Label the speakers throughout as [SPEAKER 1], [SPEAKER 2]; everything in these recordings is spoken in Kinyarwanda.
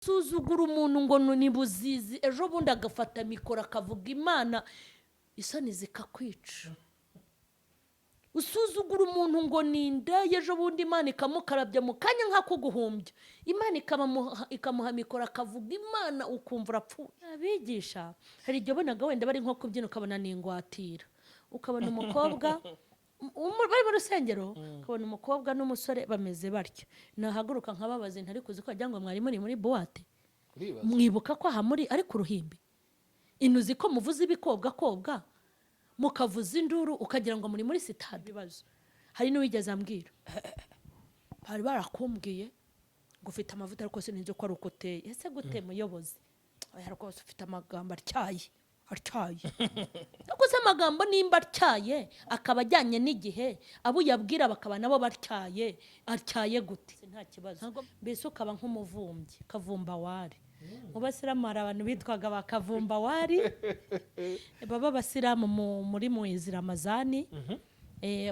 [SPEAKER 1] Suzugura umuntu ngo ni buzizi, ejo bundi agafata mikoro akavuga Imana, isoni zikakwica. Usuzugura umuntu ngo ni indaya, ejo bundi Imana ikamukarabya mu kanya nk'ako guhumbya, Imana ikamuha mikoro akavuga Imana, ukumva urapfuye. Abigisha hari igihe ubonaga wenda bari nko kubyina, ukabona ni ingwatira, ukabona umukobwa bari mu rusengero, ukabona umukobwa n'umusore bameze batyo. Nahaguruka nkababaza, ntari kuzi ko wagira ngo mwari muri boîte.
[SPEAKER 2] Uribaza.
[SPEAKER 1] Mwibuka ko aha muri ari ku ruhimbi, inuzi ko muvuze ibikobwa kobwa, mukavuza induru ukagira ngo muri sitade. Ibibazo, hari n'uwigeze ambwira, bari barakumbwiye ngo ufite amavuta, ariko sinzi ko ari uko uteye. Ese gute muyobozi? Oya rwose, ufite amagambo atyaye atyaye. Ariko se amagambo nimba atyaye akaba ajyanye n'igihe, abo uyabwira bakaba nabo batyaye, atyaye gute? Nta kibazo. Mbese ukaba nk'umuvumbyi kavumbawari. Mu basilamu hari abantu bitwaga ba kavumbawari, baba abasilamu muri muizi Ramazani,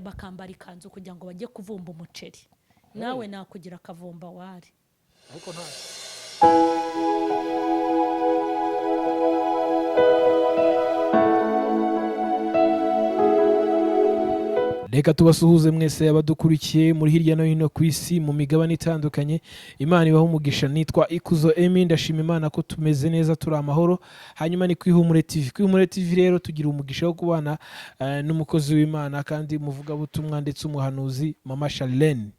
[SPEAKER 1] bakambara ikanzu kugira ngo bajye kuvumba umuceri. Nawe nakugira kavumbawari.
[SPEAKER 2] Ariko nta Reka tubasuhuze mwese abadukurikiye muri hirya no hino ku isi, mu migabane itandukanye. Imana ibaho umugisha. Nitwa Ikuzo Emi, ndashima Imana ko tumeze neza, turi amahoro. Hanyuma ni ku Ihumure TV. Ku Ihumure TV rero tugira umugisha wo kubana n'umukozi w'Imana kandi umuvugabutumwa ndetse umuhanuzi, Mama Charlene.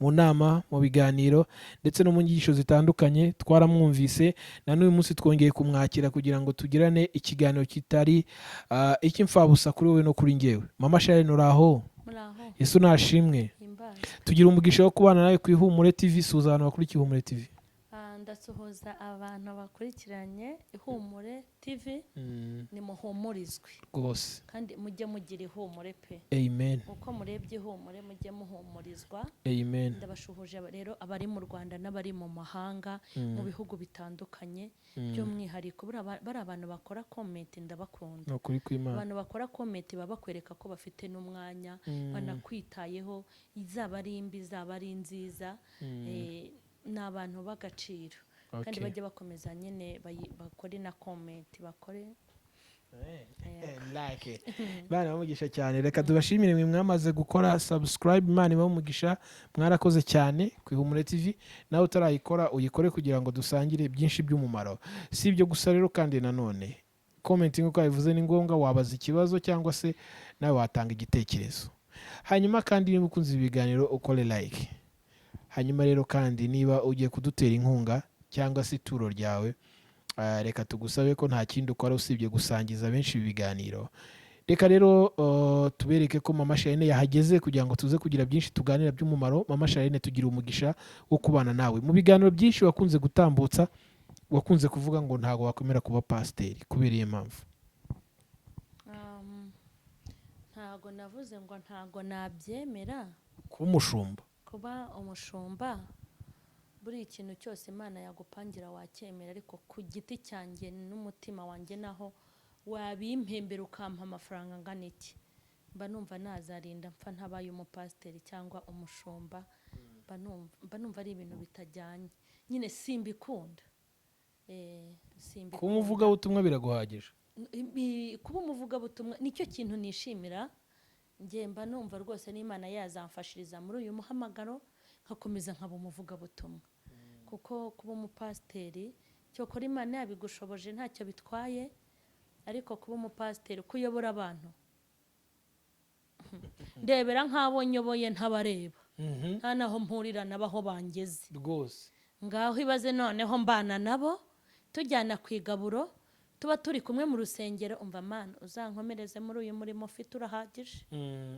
[SPEAKER 2] Mu nama, mu biganiro ndetse no mu nyigisho zitandukanye twaramwumvise, na n'uyu munsi twongeye kumwakira kugira ngo tugirane ikiganiro kitari icy'imfabusa kuri wowe no kuri njyewe. Mama Charlene, uraho?
[SPEAKER 1] Muraho.
[SPEAKER 2] Yesu nashimwe.
[SPEAKER 1] Himbaza.
[SPEAKER 2] Tugira umugisha wo kubana nawe ku Ihumure TV. Suhuza abantu bakurikiye Ihumure TV.
[SPEAKER 1] Ndasuhuza abantu bakurikiranye Ihumure TV. Nimuhumurizwe.
[SPEAKER 2] Rwose.
[SPEAKER 1] Kandi mujye mugira ihumure pe.
[SPEAKER 2] Amen.
[SPEAKER 1] Uko murebye Ihumure mujye muhumurizwa.
[SPEAKER 2] Amen.
[SPEAKER 1] Ndabashuhuje rero abari mu Rwanda n'abari mu mahanga, mu bihugu bitandukanye. By'umwihariko bari abantu bakora comment, ndabakunda.
[SPEAKER 2] Ni ukuri kw'Imana.
[SPEAKER 1] Abantu bakora comment baba bakwereka ko bafite n'umwanya, banakwitayeho, izaba ari mbi, izaba ari nziza, ni abantu b'agaciro kandi bajye bakomeza nyine bakore na comment, bakore.
[SPEAKER 2] Like. Imana ibahe cyane. Reka tubashimire mwe mwamaze gukora subscribe. Imana ibahe umugisha, mwarakoze cyane ku Ihumure TV. Nawe utarayikora uyikore kugira ngo dusangire byinshi by'umumaro. Si ibyo gusa rero kandi, nanone comment nk'uko yabivuze ni ngombwa, wabaza ikibazo cyangwa se nawe watanga igitekerezo. Hanyuma kandi niba ukunze ibi biganiro ukore like. Hanyuma rero kandi niba ugiye kudutera inkunga cyangwa se ituro ryawe, reka tugusabe ko nta kindi ukora usibye gusangiza benshi ibi biganiro. Reka rero tubereke ko Mama Charlene yahageze kugira ngo tuze kugira byinshi tuganira by'umumaro. Mama Charlene, tugira umugisha wo kubana nawe. Mu biganiro byinshi wakunze gutambutsa, wakunze kuvuga ngo ntabwo wakwemera kuba pasiteri. Kubera iyo mpamvu?
[SPEAKER 1] Ntago navuze ngo ntago nabyemera.
[SPEAKER 2] Kuba umushumba.
[SPEAKER 1] Kuba umushumba, buri ikintu cyose Imana yagupangira wacyemera, ariko ku giti cyanjye n'umutima wanjye, naho wabimpembera ukampa amafaranga angana iki, mba numva nazarinda mpfa ntabaye umupasiteri cyangwa umushumba. Mba numva ari ibintu bitajyanye nyine, simbikunda. Simbikunda.
[SPEAKER 2] Kuba umuvugabutumwa biraguhagije?
[SPEAKER 1] Kuba umuvugabutumwa nicyo kintu nishimira. Njye mba numva rwose n'Imana yazamfashiriza muri uyu muhamagaro, nkakomeza nkaba umuvugabutumwa, kuko kuba umupasiteri, cyokora Imana yabigushoboje ntacyo bitwaye, ariko kuba umupasiteri, kuyobora abantu, ndebera nk'abo nyoboye ntabareba, nta naho mpurira nabo aho bangeze.
[SPEAKER 2] Rwose.
[SPEAKER 1] Ngaho ibaze noneho mbana nabo, tujyana ku igaburo, tuba turi kumwe mu rusengero. Umva Mana, uzankomereze muri uyu murimo ufite, urahagije.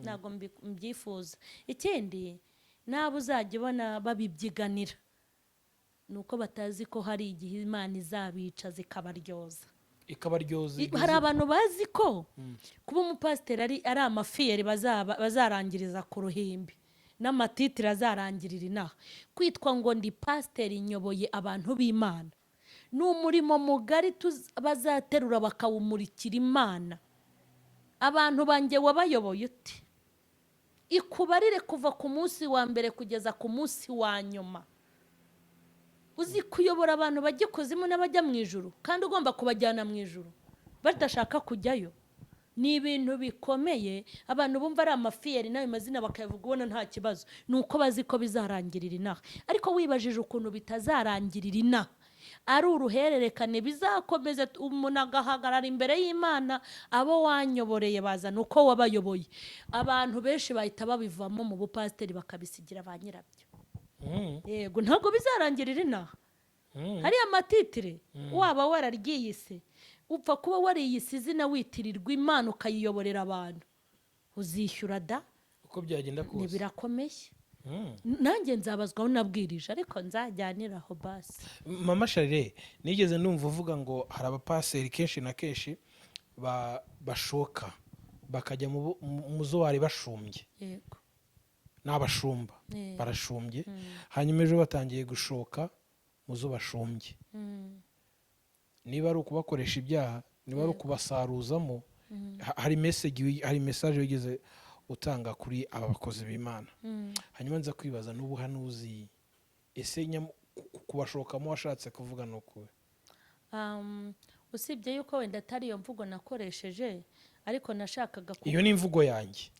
[SPEAKER 1] Ntabwo mbyifuza. Ikindi, nabo uzajya ubona babibyiganira ni uko batazi ko hari igihe Imana izabica zikabaryoza.
[SPEAKER 2] Ikabaryoza.
[SPEAKER 1] Hari abantu bazi ko kuba umupasiteri ari amafiyeri bazarangiriza ku ruhimbi n'amatitire azarangirira inaha. Kwitwa ngo ndi pasiteri, nyoboye abantu b'Imana, ni umurimo mugari bazaterura bakawumurikira Imana. Abantu banjye wabayoboye uti? Ikubarire kuva ku munsi wa mbere kugeza ku munsi wa nyuma. Uzi kuyobora abantu bajya ikuzimu n'abajya mu ijuru, kandi ugomba kubajyana mu ijuru badashaka kujyayo? Ni ibintu bikomeye. Abantu bumva ari amafiyeri n'ayo mazina bakayavuga, ubona nta kibazo, ni uko bazi ko bizarangirira inaha. Ariko wibajije ukuntu bitazarangirira inaha, ari uruhererekane, bizakomeza, umuntu agahagarara imbere y'Imana, abo wanyoboreye bazana uko wabayoboye. Abantu benshi bahita babivamo mu bupasiteri, bakabisigira ba nyirabyo. Yego, ntabwo bizarangirira inaha. Hariya amatitre waba wararyiyise, upfa kuba wariyise izina witirirwa Imana, ukayiyoborera abantu, uzishyura da.
[SPEAKER 2] Uko byagenda kose.
[SPEAKER 1] Ntibirakomeye. Nanjye nzabazwa aho nabwirije, ariko nzajyanira aho basi.
[SPEAKER 2] Mama Charlene, nigeze numva uvuga ngo hari abapaseri kenshi na kenshi bashoka bakajya mu zo bari bashumbye.
[SPEAKER 1] Yego.
[SPEAKER 2] Ni abashumba, barashumbye, hanyuma ejo batangiye gushoka mu zo bashumbye. Niba ari ukubakoresha ibyaha, niba ari ukubasaruzamo, hari message wigeze utanga kuri aba bakozi b'Imana. Hanyuma nza kwibaza n'ubuhanuzi, ese kubashokamo washatse kuvuga ni ukuwe?
[SPEAKER 1] Usibye yuko wenda atari iyo mvugo nakoresheje, ariko nashakaga
[SPEAKER 2] Iyo ni imvugo yanjye,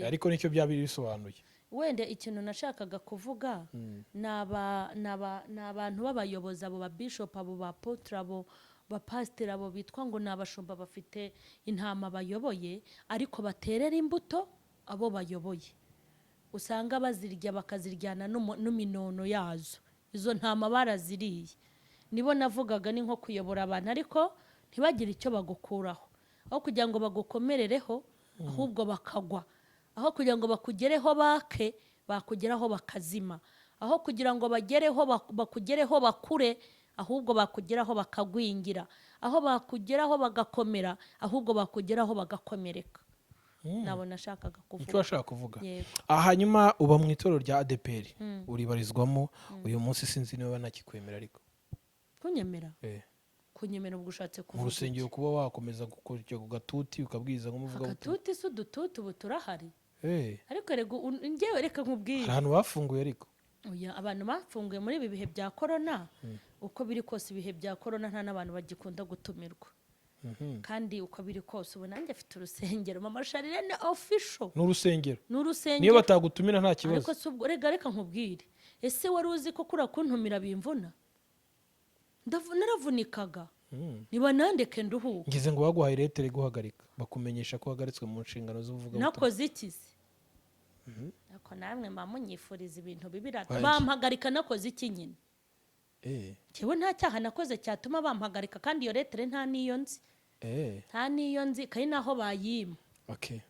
[SPEAKER 2] ariko nicyo byaba bisobanuye.
[SPEAKER 1] Wenda ikintu nashakaga kuvuga ni abantu b'abayobozi, abo ba bishop, abo ba apôtre, abo bapasiteri, abo bitwa ngo ni abashumba, bafite intama bayoboye, ariko baterera imbuto abo bayoboye, usanga bazirya, bakaziryana n'iminono yazo. Izo ntama baraziriye. Nibo navugaga. Ni nko kuyobora abantu ariko ntibagire icyo bagukuraho. Aho kugira ngo bagukomerereho, ahubwo bakagwa. Aho kugira ngo bakugereho bake, bakugeraho bakazima. Aho kugira ngo bagereho bakugereho bakure, ahubwo bakugeraho bakagwingira. Aho bakugeraho bagakomera, ahubwo bakugeraho bagakomereka. Nabo nashakaga
[SPEAKER 2] Icyo
[SPEAKER 1] kuvuga.
[SPEAKER 2] washaka kuvuga.
[SPEAKER 1] Yego.
[SPEAKER 2] Aha, hanyuma uba mu itorero rya ADEPR, uribarizwamo uyu munsi. Sinzi niba banakikwemera ariko.
[SPEAKER 1] Kunyemera?
[SPEAKER 2] Eh.
[SPEAKER 1] Kunyemera ubwo ushatse
[SPEAKER 2] Mu
[SPEAKER 1] kuvuga
[SPEAKER 2] rusengero,
[SPEAKER 1] iki?
[SPEAKER 2] kuba wakomeza gukora icyo ku gatuti ukabwiriza nk'umuvugabutumwa.
[SPEAKER 1] Agatuti si udututi, ubu turahari.
[SPEAKER 2] Eh,
[SPEAKER 1] Ariko rega njyewe reka nkubwire.
[SPEAKER 2] Hari ahantu bafunguye ariko.
[SPEAKER 1] Oya, abantu bafunguye muri ibi bihe bya korona. Uko biri kose, ibihe bya korona nta n'abantu bagikunda gutumirwa. Kandi uko biri kose, ubu nanjye afite urusengero, Mama Charlene Official.
[SPEAKER 2] Ni urusengero.
[SPEAKER 1] Ni urusengero.
[SPEAKER 2] Niyo batagutumira nta kibazo.
[SPEAKER 1] Ariko si ubwo, rega reka nkubwire. Ese wari uzi ko kuriya kuntumira bimvuna? Naravunikaga. Niba nandeke nduhuke.
[SPEAKER 2] Ngize ngo baguhaye lettre iguhagarika, bakumenyesha ko wahagaritswe mu nshingano z'ubuvugabutumwa.
[SPEAKER 1] Nakoze iki se? Ariko namwe mba munyifuriza ibintu bibi rata.
[SPEAKER 2] Wanjye.
[SPEAKER 1] Bampagarika nakoze iki nyine?
[SPEAKER 2] Eh,
[SPEAKER 1] Njyewe nta cyaha nakoze cyatuma bampagarika, kandi iyo lettre nta n'iyo nzi. Nta n'iyo nzi, kandi n'aho bayima,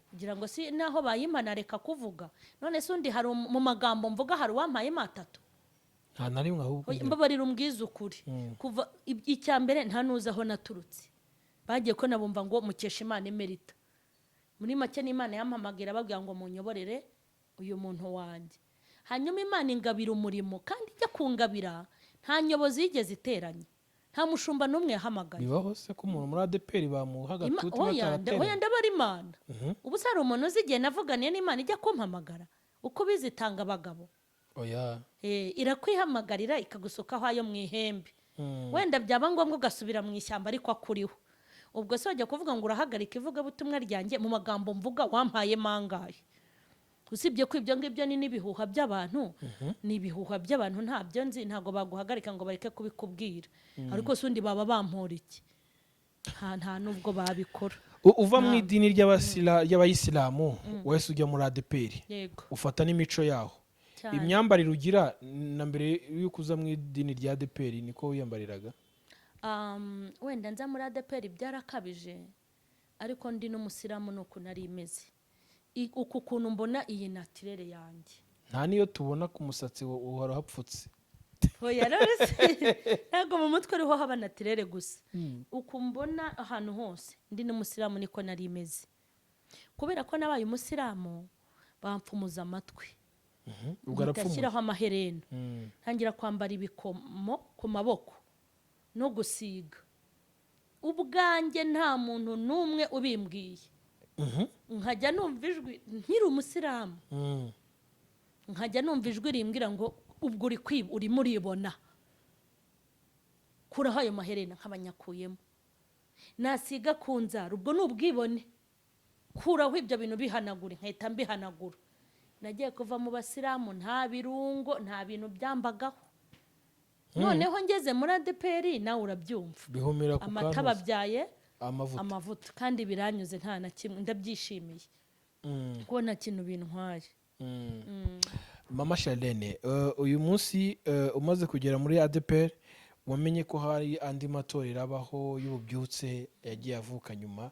[SPEAKER 1] kugira ngo si n'aho bayimpa nareka kuvuga. None se undi hari mu magambo mvuga hari uwampayemo atatu?
[SPEAKER 2] Nta na rimwe ahubwo.
[SPEAKER 1] Oya, mbabarira umbwize ukuri. Kuva icya mbere, nta n'uzi aho naturutse. Bagiye ko nabumva ngo mukesha Imana Emerita. Muri make n'Imana yampamagara, babwira ngo munyoborere uyu muntu wanjye. Hanyuma Imana ingabira umurimo, kandi ijya kungabira nta nyobozi yigeze iteranye, nta mushumba n'umwe yahamagaye.
[SPEAKER 2] Bibaho se ko umuntu muri ADEPR bamuha agatuti
[SPEAKER 1] Oya,
[SPEAKER 2] batarateranye?
[SPEAKER 1] Oya, ndabara Imana. Ubu se hari umuntu uzi igihe navuganiye n'Imana ijya kumpamagara? Uko ubizi itanga abagabo.
[SPEAKER 2] Oya.
[SPEAKER 1] Irakwihamagarira, ikagusukaho ayo mu ihembe. Wenda byaba ngombwa ugasubira mu ishyamba, ariko akuriho. Ubwo se wajya kuvuga ngo urahagarika ivugabutumwa ryanjye, mu magambo mvuga wampaye mangahe? Usibye ko ibyo ngibyo ni n'ibihuha by'abantu, ni ibihuha by'abantu, ntabyo nzi. Ntabwo baguhagarika ngo bareke kubikubwira. Ariko se undi baba bampora iki? Nta nubwo babikora.
[SPEAKER 2] Uva mu idini ry'abayisilamu, wahise ujya muri ADEPR.
[SPEAKER 1] Yego.
[SPEAKER 2] Ufata n'imico yaho.
[SPEAKER 1] Cyane.
[SPEAKER 2] Imyambarire ugira na mbere y'uko uza mu idini rya ADEPR, niko wiyambariraga?
[SPEAKER 1] Wenda nza muri ADEPR byarakabije, ariko ndi n'umusilamu ni uku nari imeze. Uku kuntu mbona iyi naturelle yanjye.
[SPEAKER 2] Nta n'iyo tubona ku musatsi, uhora hapfutse.
[SPEAKER 1] Oya rero ntabwo mu mutwe ariho haba naturelle gusa. Uku mbona ahantu hose, ndi n'umusilamu niko nari imeze. Kubera ko nabaye umusilamu, bampfumuza amatwi.
[SPEAKER 2] Ubwo arapfumuye.
[SPEAKER 1] Ngashyiraho amaherena, ntangira kwambara ibikomo ku maboko no gusiga ubwanjye, nta muntu n'umwe ubimbwiye. Nkajya numva ijwi nkiri umusilamu, nkajya numva ijwi rimbwira ngo ubwo uri kwiba, urimo uribona. Kuraho ayo maherena, nk'abanyakuyemo. Nasiga ku nzara, ubwo ni ubwibone. Kuraho ibyo bintu, bihanagure, nkahita mbihanagura. Nagiye kuva mu basilamu nta birungo, nta bintu byambagaho. Noneho ngeze muri ADEPR, nawe urabyumva.
[SPEAKER 2] Bihumira ku
[SPEAKER 1] Amata
[SPEAKER 2] kantu.
[SPEAKER 1] Babyaye
[SPEAKER 2] Amavuta.
[SPEAKER 1] Amavuta, kandi biranyuze, nta na kimwe, ndabyishimiye kuko nta kintu bintwaye.
[SPEAKER 2] Mama Charlene, uyu munsi umaze kugera muri ADEPR, wamenye ko hari andi matorero abaho y'ububyutse yagiye avuka nyuma.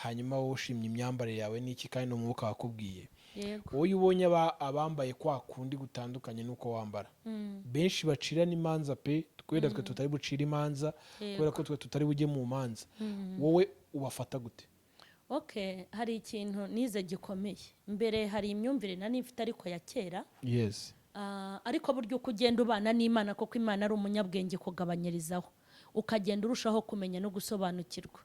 [SPEAKER 2] Hanyuma wowe ushimye imyambarire yawe n'iki, kandi n'umwuka wakubwiye.
[SPEAKER 1] Yego.
[SPEAKER 2] Wowe iyo ubonye abambaye kwa kundi gutandukanye n'uko wambara, benshi bacira n'imanza pe, kubera twe tutari bucire imanza, kubera ko twe tutari bujye mu manza, wowe ubafata gute?
[SPEAKER 1] Okay, hari ikintu nize gikomeye. Mbere hari imyumvire nari mfite, ariko ya kera. Ariko burya uko ugenda ubana n'Imana, kuko Imana ari umunyabwenge, kugabanyirizaho, ukagenda urushaho kumenya no gusobanukirwa.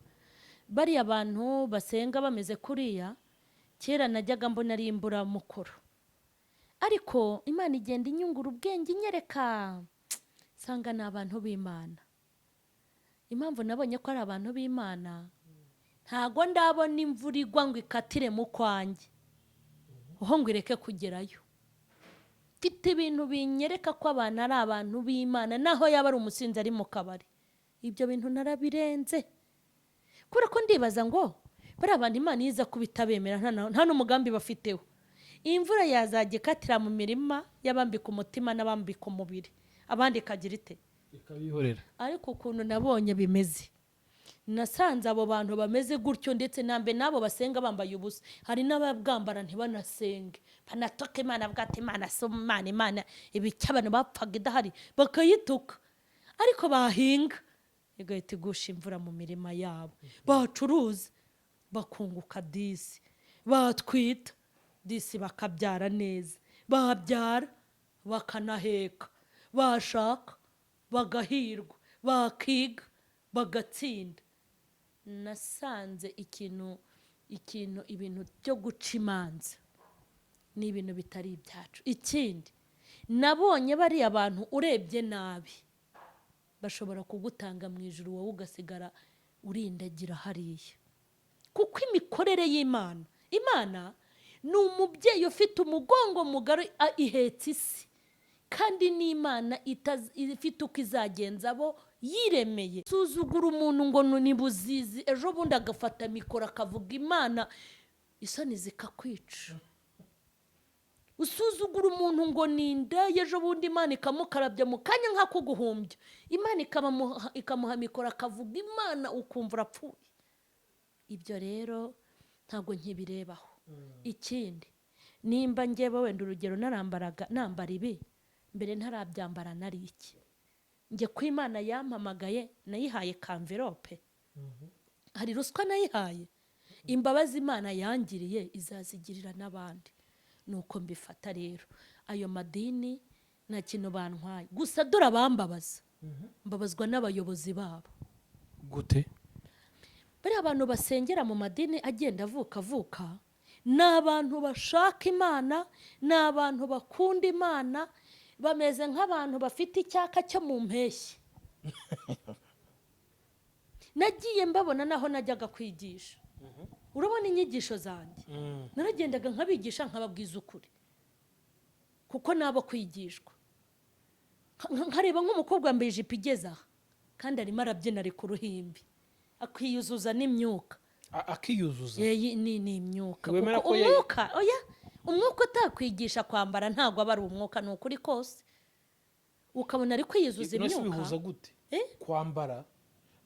[SPEAKER 1] Bariya bantu basenga bameze kuriya, kera najyaga mbona ari imburamukoro, ariko Imana igenda inyungura ubwenge, inyereka, nsanga ni abantu b'Imana. Impamvu nabonye ko ari abantu b'Imana, ntago ndabona imvura igwa ngo ikatire mu kwanjye, aho ngo ireke kugerayo. Mfite ibintu binyereka ko abantu ari abantu b'Imana, naho yaba ari umusinzi ari mu kabari. Ibyo bintu narabirenze, kubera ko ndibaza ngo bariya bantu Imana iza kubitabemera, nta n'umugambi bafiteho, imvura yazajya ikatira mu mirima y'abambika umutima n'abambika umubiri, abandi ikagira ite?
[SPEAKER 2] Ikabihorera.
[SPEAKER 1] Ariko ukuntu nabonye bimeze, nasanze abo bantu bameze gutyo, ndetse nambe n'abo basenga bambaye ubusa, hari n'ababwambara ntibanasenge, banatoka Imana, bwate Imana si Imana, Imana ibiki, abantu bapfaga idahari, bakayituka, ariko bahinga igahita igusha imvura mu mirima yabo, bacuruza bakunguka disi, batwita disi bakabyara neza, babyara bakanaheka, bashaka bagahirwa, bakiga bagatsinda. Nasanze ikintu ibintu byo guca imanza ni ibintu bitari ibyacu. Ikindi nabonye, bariya bantu urebye nabi bashobora kugutanga mu ijuru, wowe ugasigara urindagira hariya, kuko imikorere y'Imana, Imana ni umubyeyi ufite umugongo mugari, ihetse isi, kandi n'Imana ifite uko izagenza abo yiremeye. Suzugura umuntu ngo ni buzizi, ejo bundi agafata mikoro akavuga Imana, isoni zikakwica. Usuzugura umuntu ngo ni indaya, ejo bundi Imana ikamukarabya mu kanya nk'ako guhumbya, Imana ikamuha mikoro akavuga Imana, ukumva urapfuye. Ibyo rero ntabwo nkibirebaho. Ikindi, nimba ngewe wenda urugero narambaraga, nambara ibi mbere ntarabyambara, nari iki? Njye ko Imana yampamagaye, nayihaye kamverope? Hari ruswa nayihaye? Imbabazi Imana yangiriye izazigirira n'abandi. Nuko mbifata rero, ayo madini nta kintu bantwaye, gusa dore abambabaza, mbabazwa n'abayobozi babo.
[SPEAKER 2] Gute?
[SPEAKER 1] Bariya abantu basengera mu madini agenda avuka avuka ni abantu bashaka Imana, ni abantu bakunda Imana, bameze nk'abantu bafite icyaka cyo mu mpeshyi. Nagiye mbabona naho najyaga kwigisha. Urabona inyigisho zanjye, naragendaga nkabigisha, nkababwiza ukuri, kuko nabo kwigishwa. Nkareba nk'umukobwa wambaye ijipo igeze aha, kandi arimo arabyina, ari ku ruhimbi, akiyuzuza n'imyuka.
[SPEAKER 2] Akiyuzuza?
[SPEAKER 1] Yeyi, ni imyuka.
[SPEAKER 2] Wemera
[SPEAKER 1] Kuko
[SPEAKER 2] ko
[SPEAKER 1] umwuka, oya, umwuka utakwigisha kwambara ntabwo aba ari umwuka, ni ukuri kose. Ukabona ari kwiyuzuza
[SPEAKER 2] None se
[SPEAKER 1] imyuka.
[SPEAKER 2] bihuza gute?
[SPEAKER 1] Eh?
[SPEAKER 2] Kwambara,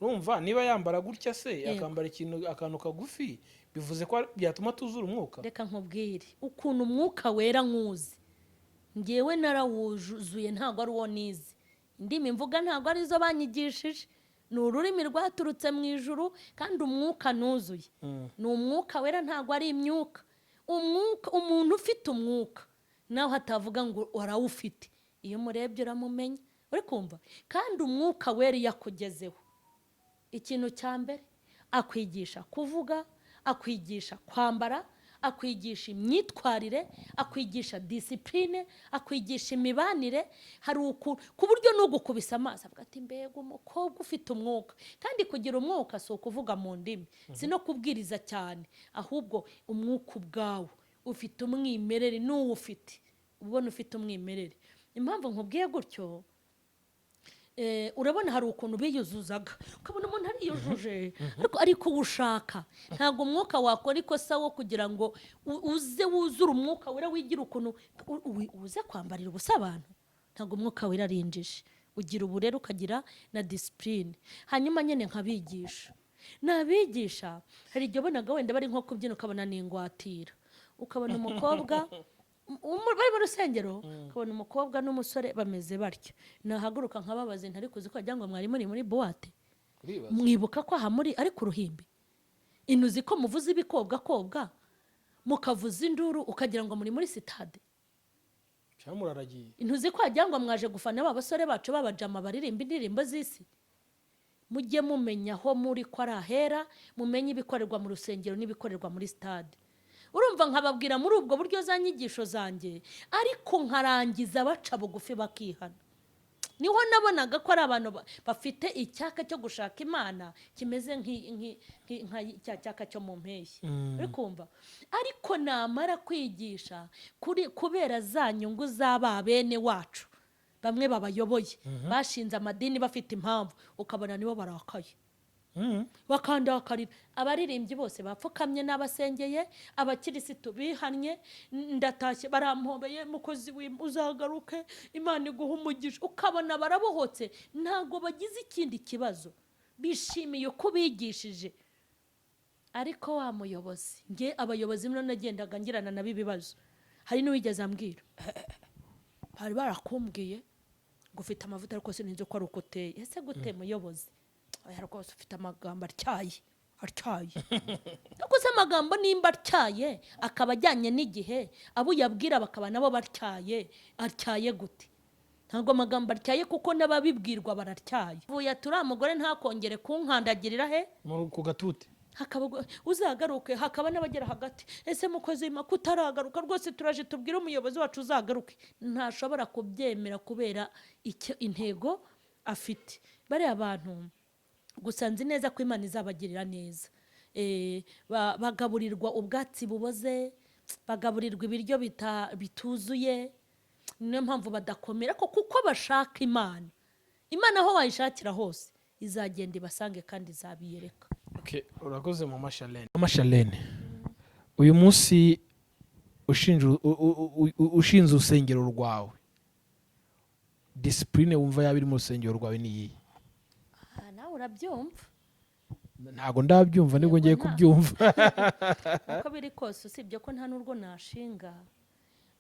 [SPEAKER 2] urumva niba yambara gutya se,
[SPEAKER 1] Yego.
[SPEAKER 2] akambara ikintu, akantu kagufi, bivuze ko byatuma tuzura umwuka?
[SPEAKER 1] Reka nkubwire ukuntu umwuka wera nkuzi. Ngewe narawuzuye, ntabwo ari uwo nize. Indimi mvuga ntabwo arizo banyigishije, ni ururimi rwaturutse mu ijuru. Kandi umwuka nuzuye ni umwuka wera, ntabwo ari imyuka. Umwuka, umuntu ufite umwuka, nawe hatavuga ngo warawufite, iyo umurebye uramumenya, uri kumva. Kandi umwuka wera iyo akugezeho, ikintu cya mbere akwigisha kuvuga, akwigisha kwambara. Akwigisha imyitwarire, akwigisha discipline, akwigisha imibanire. Hari uku ku buryo n'ugukubisa amaso avuga ati: "Mbega umukobwa ufite umwuka!" Kandi kugira umwuka si ukuvuga mu ndimi, si no kubwiriza cyane, ahubwo umwuka ubwawo ufite umwimerere n'uwo ufite, ubona ufite umwimerere. Impamvu nkubwiye gutyo, urabona hari ukuntu biyuzuzaga, ukabona umuntu ariyujuje ariko uwushaka. Ntabwo umwuka wakora ikosa wo kugira ngo uze wuzure Umwuka Wera, wigira ukuntu uze kwambarira ubusa abantu. Ntabwo Umwuka Wera arinjije. Ugira uburere, ukagira na discipline. Hanyuma nyine nkabigisha, nabigisha. Hari igihe ubonaga wenda bari nko kubyina, ukabona ni ingwatira, ukabona umukobwa bari mu rusengero, ukabona umukobwa n'umusore bameze batyo. Nahaguruka nkababaza, ntari kuzi ko wagira ngo mwari muri boîte. Mwibuka ko aha muri ari ku ruhimbi? Inuzi ko muvuze ibikobwa kobwa, mukavuza induru, ukagira ngo muri muri sitade.
[SPEAKER 2] Cyangwa muraragiye.
[SPEAKER 1] Ntuzi ko wagira ngo mwaje gufana ba basore bacu b'abajama baririmba indirimbo z'isi? Mujye mumenya aho muri ko ari ahera, mumenye ibikorerwa mu rusengero n'ibikorerwa muri sitade. Urumva, nkababwira muri ubwo buryo za nyigisho zanjye, ariko nkarangiza baca bugufi bakihana. Niho nabonaga ko ari abantu bafite icyaka cyo gushaka Imana, kimeze nka cya cyaka cyo mu mpeshyi, uri kumva? Ariko namara kwigisha kuri kubera za nyungu z'aba bene wacu bamwe babayoboye bashinze amadini bafite impamvu, ukabona nibo barakaye, bakandakarira. Abaririmbyi bose bapfukamye n'abasengeye, abakirisitu bihannye, ndatashye barampobeye: "Mukozi uzagaruke, Imana iguha umugisha." Ukabona barabohotse, ntabwo bagize ikindi kibazo, bishimiye uko bigishije. Ariko wa muyobozi, nge abayobozi mno nagendaga ngirana nabo ibibazo. Hari n'uwigeze ambwira, bari barakumbwiye ngo ufite amavuta, ariko sinzi ko ari uko uteye. Ese gute, muyobozi? Oya rwose, ufite amagambo atyaye, atyaye. Ariko se amagambo nimba atyaye, akaba ajyanye n'igihe, abo uyabwira bakaba nabo batyaye, atyaye gute? Ntabwo amagambo atyaye kuko n'ababibwirwa baratyaye. Vuye ati: "Uriya mugore ntakongere kunkandagirira he."
[SPEAKER 2] Ku gatuti.
[SPEAKER 1] Hakaba uzagaruke, hakaba n'abagera hagati: "Ese mukozi ko utaragaruka rwose, turaje tubwire umuyobozi wacu uzagaruke." Ntashobora kubyemera kubera icyo intego afite. Bariya bantu gusa nzi neza ko Imana izabagirira neza. Bagaburirwa ubwatsi buboze, bagaburirwa ibiryo bituzuye, niyo mpamvu badakomera ko kuko bashaka Imana. Imana aho wayishakira hose izagenda ibasange kandi izabiyereka.
[SPEAKER 2] Okay, urakoze, Mama Charlene. Mama Charlene, uyu munsi ushinze urusengero rwawe, discipline wumva yaba iri mu rusengero rwawe ni iyihe?
[SPEAKER 1] Ah, nawe urabyumva.
[SPEAKER 2] Ntabwo ndabyumva, nibwo ngiye
[SPEAKER 1] Yego,
[SPEAKER 2] kubyumva.
[SPEAKER 1] Uko biri kose, usibye ko nta n'urwo nashinga,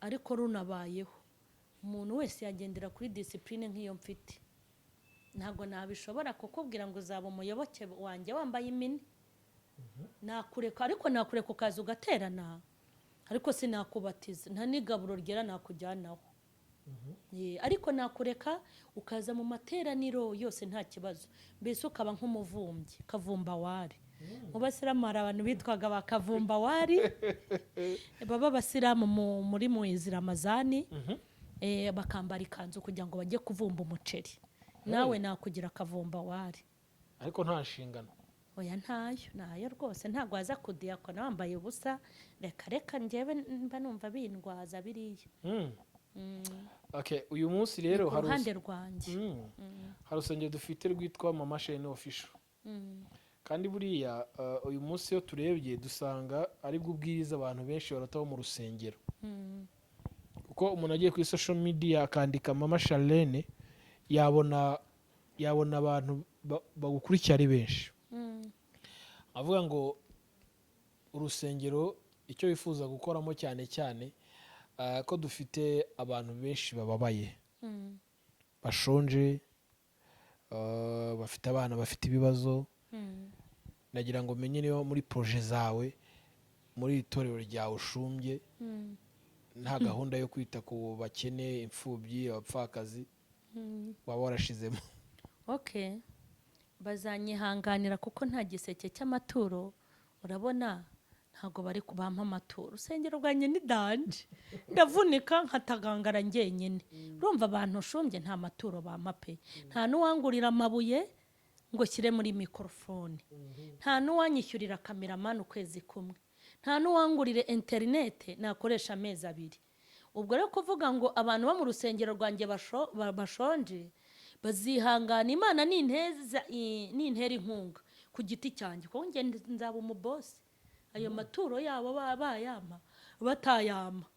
[SPEAKER 1] ariko runabayeho, umuntu wese yagendera kuri discipline nk'iyo mfite. Ntabwo nabishobora kukubwira ngo uzaba umuyoboke wanjye wambaye imini. Nakureka, ariko nakureka ukaza ugaterana, ariko sinakubatiza, nta n'igaburo ryera nakujyanaho. Ariko nakureka ukaza mu materaniro yose nta kibazo, mbese ukaba nk'umuvumbyi, kavumbawari. Mu basilamu hari abantu bitwaga ba kavumbawari, baba abasilamu muri mwezi Ramazani, bakambara ikanzu kugira ngo bajye kuvumba umuceri. Nawe nakugira kavumbawari.
[SPEAKER 2] Ariko nta nshingano.
[SPEAKER 1] Oya, ntayo, ntayo rwose. Ntabwo waza kudiyakona wambaye ubusa, reka reka. Njyewe mba numva bindwaza biriya.
[SPEAKER 2] Okay, uyu munsi rero
[SPEAKER 1] ku
[SPEAKER 2] hari
[SPEAKER 1] ruhande rwanjye.
[SPEAKER 2] Hari urusengero dufite rwitwa Mama Charlene Official. Kandi buriya uyu munsi iyo turebye dusanga aribwo ubwiriza abantu benshi barataho mu rusengero, kuko umuntu agiye kuri social media akandika Mama Charlene, yabona abantu bagukurikira ari benshi. Avuga ngo urusengero, icyo wifuza gukoramo cyane cyane, ko dufite abantu benshi bababaye, bashonje, bafite abana bafite ibibazo, nagira ngo menye niba muri projet zawe, muri iri torero ryawe ushumbye, nta gahunda yo kwita ku bakene, imfubyi, abapfakazi waba warashizemo.
[SPEAKER 1] Okay, bazanyihanganira kuko nta giseke cy'amaturo, urabona. Ntabwo bari kubampa amaturo. Urusengero rwanjye ni danger, ndavunika nkatagangara njyenyine. Urumva, abantu ushumbye nta maturo bampa pe. Nta n'uwangurira amabuye ngo shyire muri mikorofone, nta n'uwanyishyurira cameraman ukwezi kumwe, nta n'uwangurira interinete nakoresha amezi 2. Ubwo rero kuvuga ngo abantu bo mu rusengero rwanjye bashonje, bazihangana. Imana nintera inkunga ku giti cyanjye, kuko njye nzaba umubosi, ayo maturo yabo bayampa batayampa,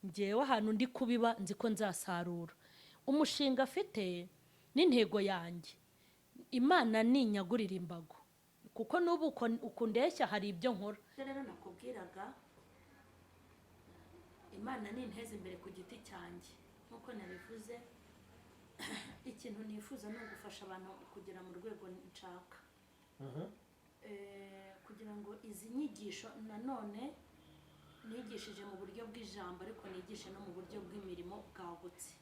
[SPEAKER 1] ngewe ahantu ndi kubiba nzi ko nzasarura. Umushinga afite n'intego yanjye, Imana ninyagurira imbago, kuko n'ubu uko ndeshya hari ibyo nkora. Rero nakubwiraga, Imana ninteza imbere ku giti cyanjye nk'uko nabivuze, ikintu nifuza ni ugufasha abantu kugera mu rwego nshaka. Kugira ngo izi nyigisho nanone nigishije mu buryo bw'ijambo, ariko nigishe no mu buryo bw'imirimo bwagutse.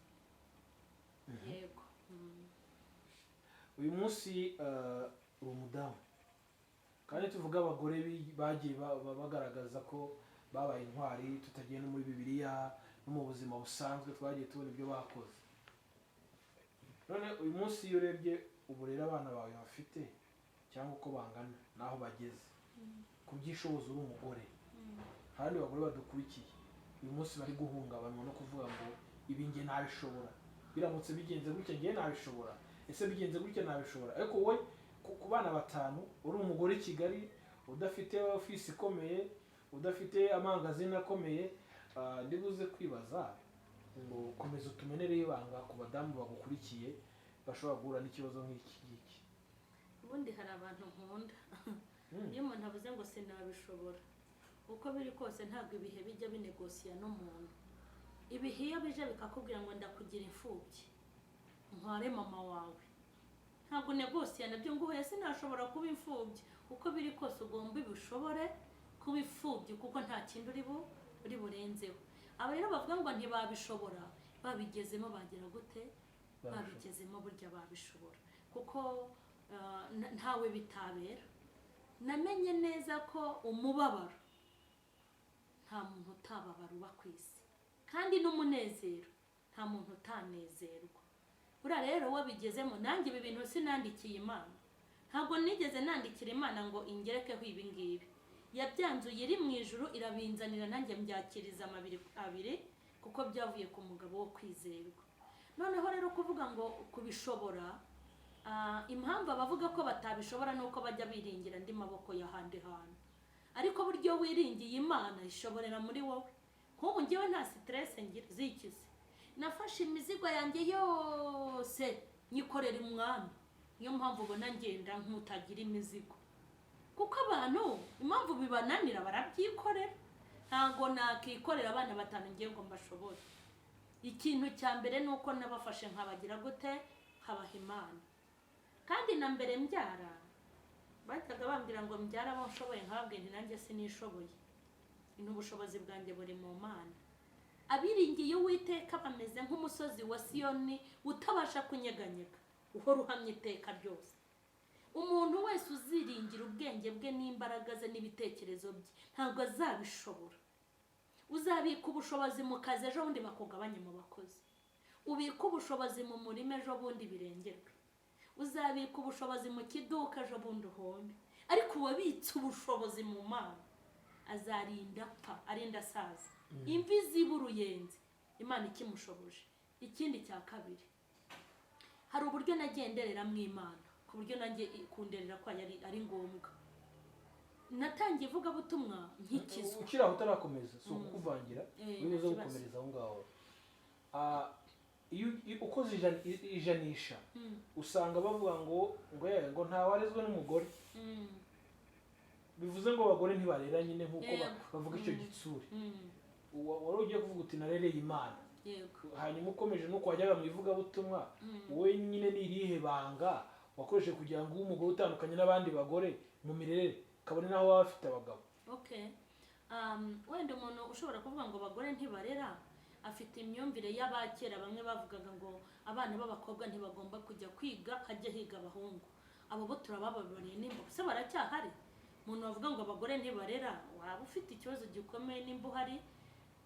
[SPEAKER 1] Yego.
[SPEAKER 2] Uyu munsi uri umudamu, kandi tuvuga abagore bagiye bagaragaza ko babaye intwari, tutagiye no muri Bibiliya, no mu buzima busanzwe twagiye tubona ibyo bakoze. None uyu munsi iyo urebye uburere abana bawe bafite cyangwa uko bangana n'aho bageze, kubyishoboza uri umugore, abandi bagore badukurikiye uyu munsi bari guhungabanywa no kuvuga ngo ibi njye nabishobora, biramutse bigenze gutya njye nabishobora, ese bigenze gutya nabishobora? Ariko wowe ku bana batanu, uri umugore i Kigali, udafite ofisi ikomeye, udafite amangazini akomeye, ndibuze kwibaza ngo komeza utumenere ibanga ku badamu bagukurikiye bashobora guhura n'ikibazo nk'iki ngiki.
[SPEAKER 1] Ubundi hari abantu nkunda. Iyo umuntu avuze ngo sinabishobora, uko biri kose ntabwo ibihe bijya binegosiya n'umuntu. Ibihe iyo bije bikakubwira ngo ndakugira imfubyi, ntware mama wawe, ntabwo negosiya nabyo ngo uhuye sinashobora kuba imfubyi. Uko biri kose ugomba ibishobore kuba imfubyi, kuko nta kindi uri burenzeho. Aba rero bavuga ngo ntibabishobora, babigezemo bagira gute? Babigezemo burya babishobora, kuko ntawe bitabera. Namenye neza ko umubabaro nta muntu utababara uba ku isi, kandi n'umunezero nta muntu utanezerwa. Buriya rero wabigezemo, nanjye ibi bintu sinandikiye Imana, ntabwo nigeze nandikira Imana ngo ingerekeho ibi ngibi. Yabyanzuye iri mu ijuru, irabinzanira, nanjye mbyakiriza amabiri abiri, kuko byavuye ku mugabo wo kwizerwa. Noneho rero kuvuga ngo kubishobora, impamvu abavuga ko batabishobora ni uko bajya biringira andi maboko y'ahandi hantu. Ariko buryo wiringiye Imana, ishoborera muri wowe. Nk'ubu ngewe nta stress ngira zikize, nafashe imizigo yanjye yose nyikorera Umwami. Niyo mpamvu ubona ngenda nk'utagira imizigo, kuko abantu impamvu bibananira barabyikorera. Ntabwo nakikorera abana batanu ngiye ngo mbashobore. Ikintu cya mbere ni uko nabafashe nkabagira gute? Nkabaha Imana. Kandi na mbere mbyara bajyaga bambwira ngo mbyara abo nshoboye, nkababwira nti nanjye sinishoboye, ni ubushobozi bwanjye buri mu Mana. Abiringiye Uwiteka bameze nk'umusozi wa Siyoni utabasha kunyeganyega, uhora uhamye iteka ryose. Umuntu wese uziringira ubwenge bwe n'imbaraga ze n'ibitekerezo bye ntabwo azabishobora. Uzabika ubushobozi mu kazi, ejo bundi bakugabanye mu bakozi. Ubika ubushobozi mu murima, ejo bundi birengerwe. Uzabika ubushobozi mu kiduka, ejo bundi uhombe. Ariko uwabitse ubushobozi mu Mana azarinda apfa, arinda asaza, imvi ziba uruyenzi, Imana ikimushoboje. Ikindi cya kabiri, hari uburyo nagendereramo Imana, ku buryo nanjye kunderera kwayo ari ngombwa. Natangiye ivugabutumwa nkikizwa.
[SPEAKER 2] Ukiri aho utarakomeza, si ukukuvangira,
[SPEAKER 1] Eh,
[SPEAKER 2] uri buze
[SPEAKER 1] nta kibazo.
[SPEAKER 2] gukomereza aho ngaho. Iyo ukoze ijanisha, usanga bavuga ngo ngo ntawarezwe n'umugore. Bivuze ngo abagore ntibarera nyine nk'uko bavuga icyo gitsure. Wari ugiye kuvuga uti narereye Imana.
[SPEAKER 1] Yego.
[SPEAKER 2] Hanyuma ukomeje nuko wajyaga mu ivugabutumwa, wowe nyine ni irihe banga wakoresheje kugira ngo ube umugore utandukanye n'abandi bagore mu mirerere, kabone n'aho baba bafite abagabo?
[SPEAKER 1] Okay. Wenda umuntu ushobora kuvuga ngo abagore ntibarera afite imyumvire y'abakera. Bamwe bavugaga ngo abana b'abakobwa ntibagomba kujya kwiga, hajya higa abahungu. Abo bo turabababariye nimba se baracyahari. Umuntu wavuga ngo abagore ntibarera, waba ufite ikibazo gikomeye. Nimba uhari,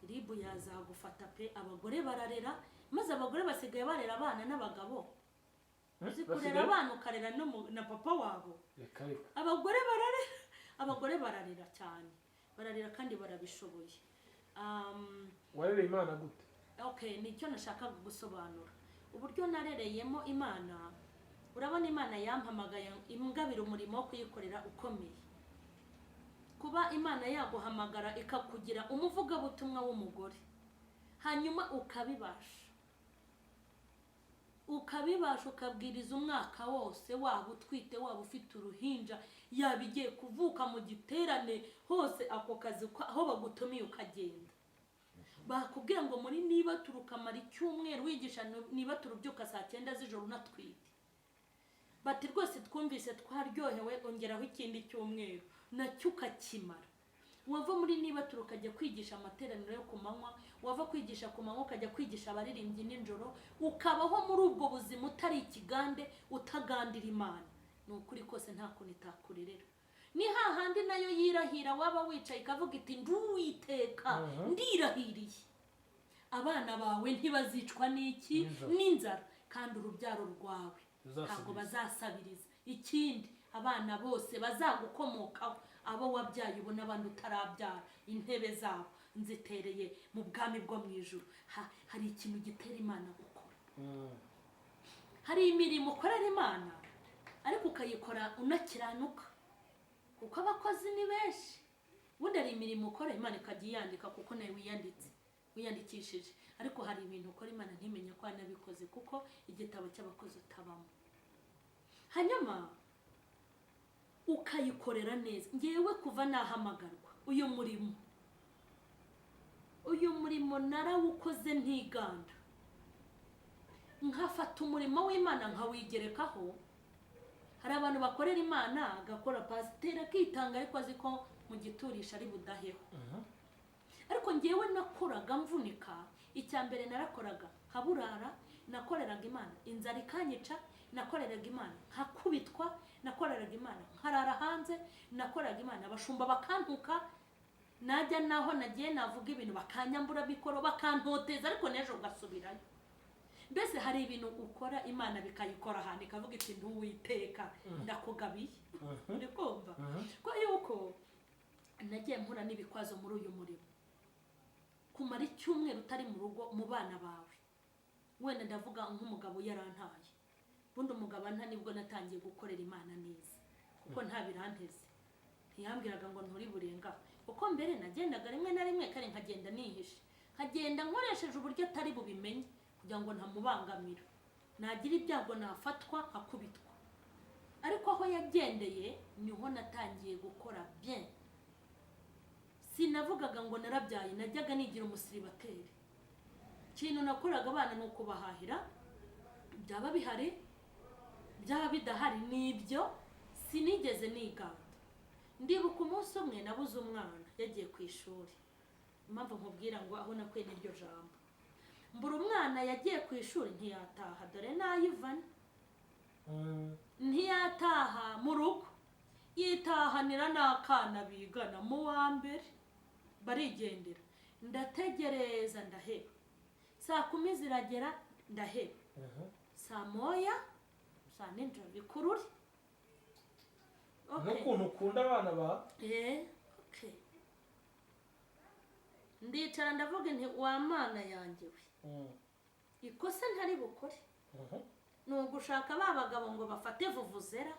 [SPEAKER 1] RIB yazagufata pe. Abagore bararera, maze abagore basigaye barera abana n'abagabo. Uzi kurera abana ukarera no na papa wabo?
[SPEAKER 2] Reka reka.
[SPEAKER 1] Abagore bararera, abagore bararera cyane, bararera kandi barabishoboye.
[SPEAKER 2] Warereye Imana gute?
[SPEAKER 1] Okay, nicyo nashakaga gusobanura, uburyo narereyemo Imana. Urabona, Imana yampamagaye ingabira umurimo wo kuyikorera ukomeye. Kuba Imana yaguhamagara ikakugira umuvugabutumwa w'umugore, hanyuma ukabibasha, ukabibasha, ukabwiriza umwaka wose, waba utwite, waba ufite uruhinja, yaba igiye kuvuka, mu giterane hose, ako kazi aho bagutumiye ukagenda, bakubwira ngo muri niba turukamara icyumweru wigisha, niba turubyuka saa 9 z'ijoro unatwite, bati: "Rwose twumvise twaryohewe, ongeraho ikindi cyumweru", nacyo ukakimara. Wava muri niba ukajya kwigisha amateraniro yo ku manywa, wava kwigisha ku manywa ukajya kwigisha abaririmbyi nijoro, ukabaho muri ubwo buzima utari ikigande, utagandira Imana. Ni ukuri kose, nta kuntu itakurerera. Ni hahandi nayo yirahira, waba wicaye ikavuga iti: "Nduwiteka ndirahiriye, abana bawe ntibazicwa n'iki?"
[SPEAKER 2] N'inzara.
[SPEAKER 1] N'inzara, kandi urubyaro rwawe
[SPEAKER 2] Ruzasabiriza.
[SPEAKER 1] ntabwo bazasabiriza. Ikindi, abana bose bazagukomokaho, abo wabyaye ubu n'abandi utarabyara, intebe zabo nzitereye mu bwami bwo mu ijuru. Hari ikintu gitera Imana gukora. Hari imirimo ukorera Imana ariko ukayikora unakiranuka, kuko abakozi ni benshi. Ubundi hari imirimo ukora Imana ikajya iyandika kuko nawe wiyanditse, wiyandikishije, ariko hari ibintu ukora Imana ntimenye ko wanabikoze, kuko igitabo cy'abakozi utabamo. Hanyuma ukayikorera neza. Ngewe kuva nahamagarwa uyu murimo, uyu murimo narawukoze ntiganda, nkafata umurimo w'Imana nkawigerekaho. Hari abantu bakorera Imana, agakora pasiteri, akitanga, ariko azi ko mu giturisha ari budaheho. Ariko ngewe nakoraga mvunika. Icya mbere, narakoraga nkaburara. Nakoreraga Imana inzara ikanyica, nakoreraga Imana nkakubitwa, nakoreraga Imana nkarara hanze, nakoreraga Imana abashumba bakantuka, najya naho nagiye navuga ibintu bakanyambura mikoro, bakantoteza, ariko n'ejo ngasubirayo. Mbese hari ibintu ukora Imana bikayikora ahantu, ikavuga iti: "Ntuwiteka ndakugabiye." Uri kumva ko yuko nagiye mpura n'ibikwazo muri uyu murimo? Kumara icyumweru utari mu rugo mu bana bawe, wenda ndavuga nk'umugabo yarantaye. Ubundi umugabo anta nibwo natangiye gukorera Imana neza, kuko nta biranteze, ntiyambwiraga ngo nturi burenga. Kuko mbere nagendaga rimwe na rimwe kare nkagenda nihishe, nkagenda nkoresheje uburyo atari bubimenye kugira ngo ntamubangamira, nagira ibyago nafatwa nkakubitwa. Ariko aho yagendeye niho natangiye gukora bien. Sinavugaga ngo narabyaye, najyaga nigira umusiribateri. Ikintu nakoraga abana ni ukubahahira, byaba bihari, byaba bidahari, nibyo, sinigeze niganda. Ndibuka umunsi umwe nabuze umwana yagiye ku ishuri. Impamvu nkubwira ngo aho nakuye n'iryo jambo, mbura umwana yagiye ku ishuri ntiyataha, dore n'ayivana ntiyataha mu rugo, yitahanira n'akana bigana mu wa mbere, barigendera. Ndategereza ndaheba, saa 10 ziragera ndaheba, saa 1 saa nijoro bikurure. Okay.
[SPEAKER 2] N'ukuntu ukunda abana ba
[SPEAKER 1] Okay. Ndicara ndavuga nti: "Wa Mana yanjye we, ikosa ntari bukore ni ugushaka ba bagabo ngo bafate vuvuzera,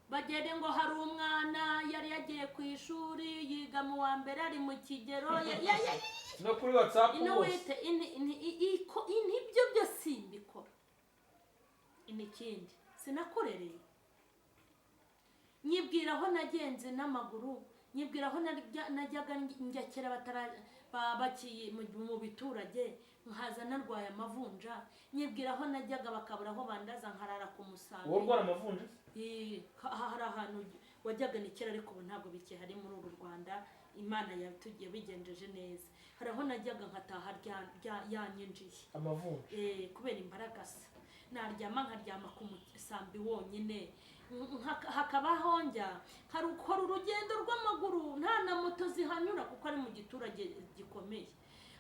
[SPEAKER 1] bagende ngo hari umwana yari yagiye ku ishuri, yiga mu wa mbere, ari mu kigero
[SPEAKER 2] no kuri WhatsApp
[SPEAKER 1] ino
[SPEAKER 2] bose."
[SPEAKER 1] Wite ibyo byo simbikora. Ikindi, sinakurereye. Nyibwira aho nagenze n'amaguru, nyibwira aho najyaga njya kera batara bakiye mu biturage, nkaza narwaye amavunja. Nyibwira aho najyaga bakabura aho bandaza, nkarara ku musambi.
[SPEAKER 2] Wowe urwara amavunja se?
[SPEAKER 1] Hari ahantu wajyaga, ni kera, ariko ubu ntabwo bikihari muri uru Rwanda, Imana yabigenjeje neza. Hari aho najyaga nkataha yanyinjiye.
[SPEAKER 2] Amavunja?
[SPEAKER 1] Kubera imbaragasa, naryama nkaryama ku musambi wonyine. Hakaba njya nkarukora urugendo rw'amaguru, nta na moto zihanyura kuko ari mu giturage gikomeye.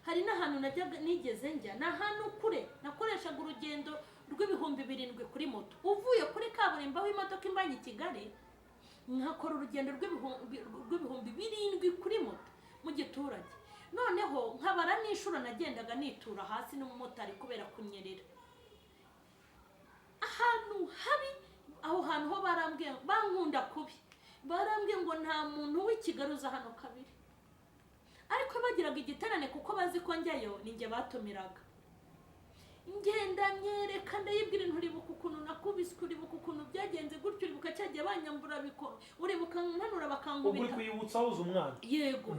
[SPEAKER 1] Hari n'ahantu najyaga nigeze njya, ni ahantu kure, nakoreshaga urugendo rw'ibihumbi 7 kuri moto, uvuye kuri kaburimbo aho imodoka imbanye i Kigali, nkakora urugendo rw'ibihumbi 7 kuri moto mu giturage. Noneho nkabara n'inshuro nagendaga nitura hasi n'umumotari kubera kunyerera ahantu habi. Aho hantu ho barambwiye, bankunda kubi, barambwiye ngo nta muntu w'i Kigali uza hano kabiri. Ariko bagiraga igiterane, kuko bazi ko njyayo, ni njye batumiraga. Ngenda nyereka, ndayibwira nti: "Uribuka ukuntu nakubiswe? Uribuka ukuntu byagenze gutyo? Uribuka cyagiye banyambura biko? Uribuka nkanura
[SPEAKER 3] Ubwo uri
[SPEAKER 1] bakankubita?"
[SPEAKER 3] kuyibutsa wuze umwana?
[SPEAKER 1] Yego.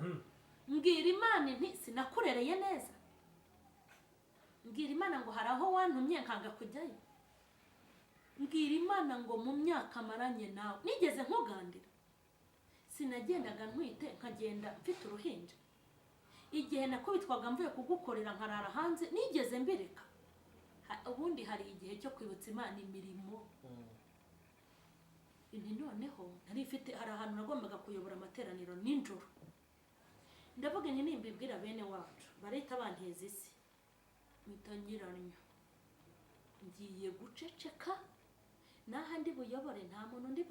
[SPEAKER 1] Mbwira Imana nti: "Sinakurereye neza?" Mbwira Imana ngo: "Hari aho wantumye nkanga kujyayo?" Mbwira Imana ngo: "Mu myaka maranye nawe nigeze nkugandira? Sinagendaga ntwite, nkagenda mfite uruhinja? Igihe nakubitwaga mvuye kugukorera nkarara hanze, nigeze mbireka?" Ubundi hari igihe cyo kwibutsa Imana imirimo. Nti noneho nari mfite, hari ahantu nagombaga kuyobora amateraniro nijoro. Ndavuga nti: "Nimbibwira bene wacu barahita banteza isi." Mpita nyiranywa, ngiye guceceka n'aha ndi buyobore, nta muntu ndi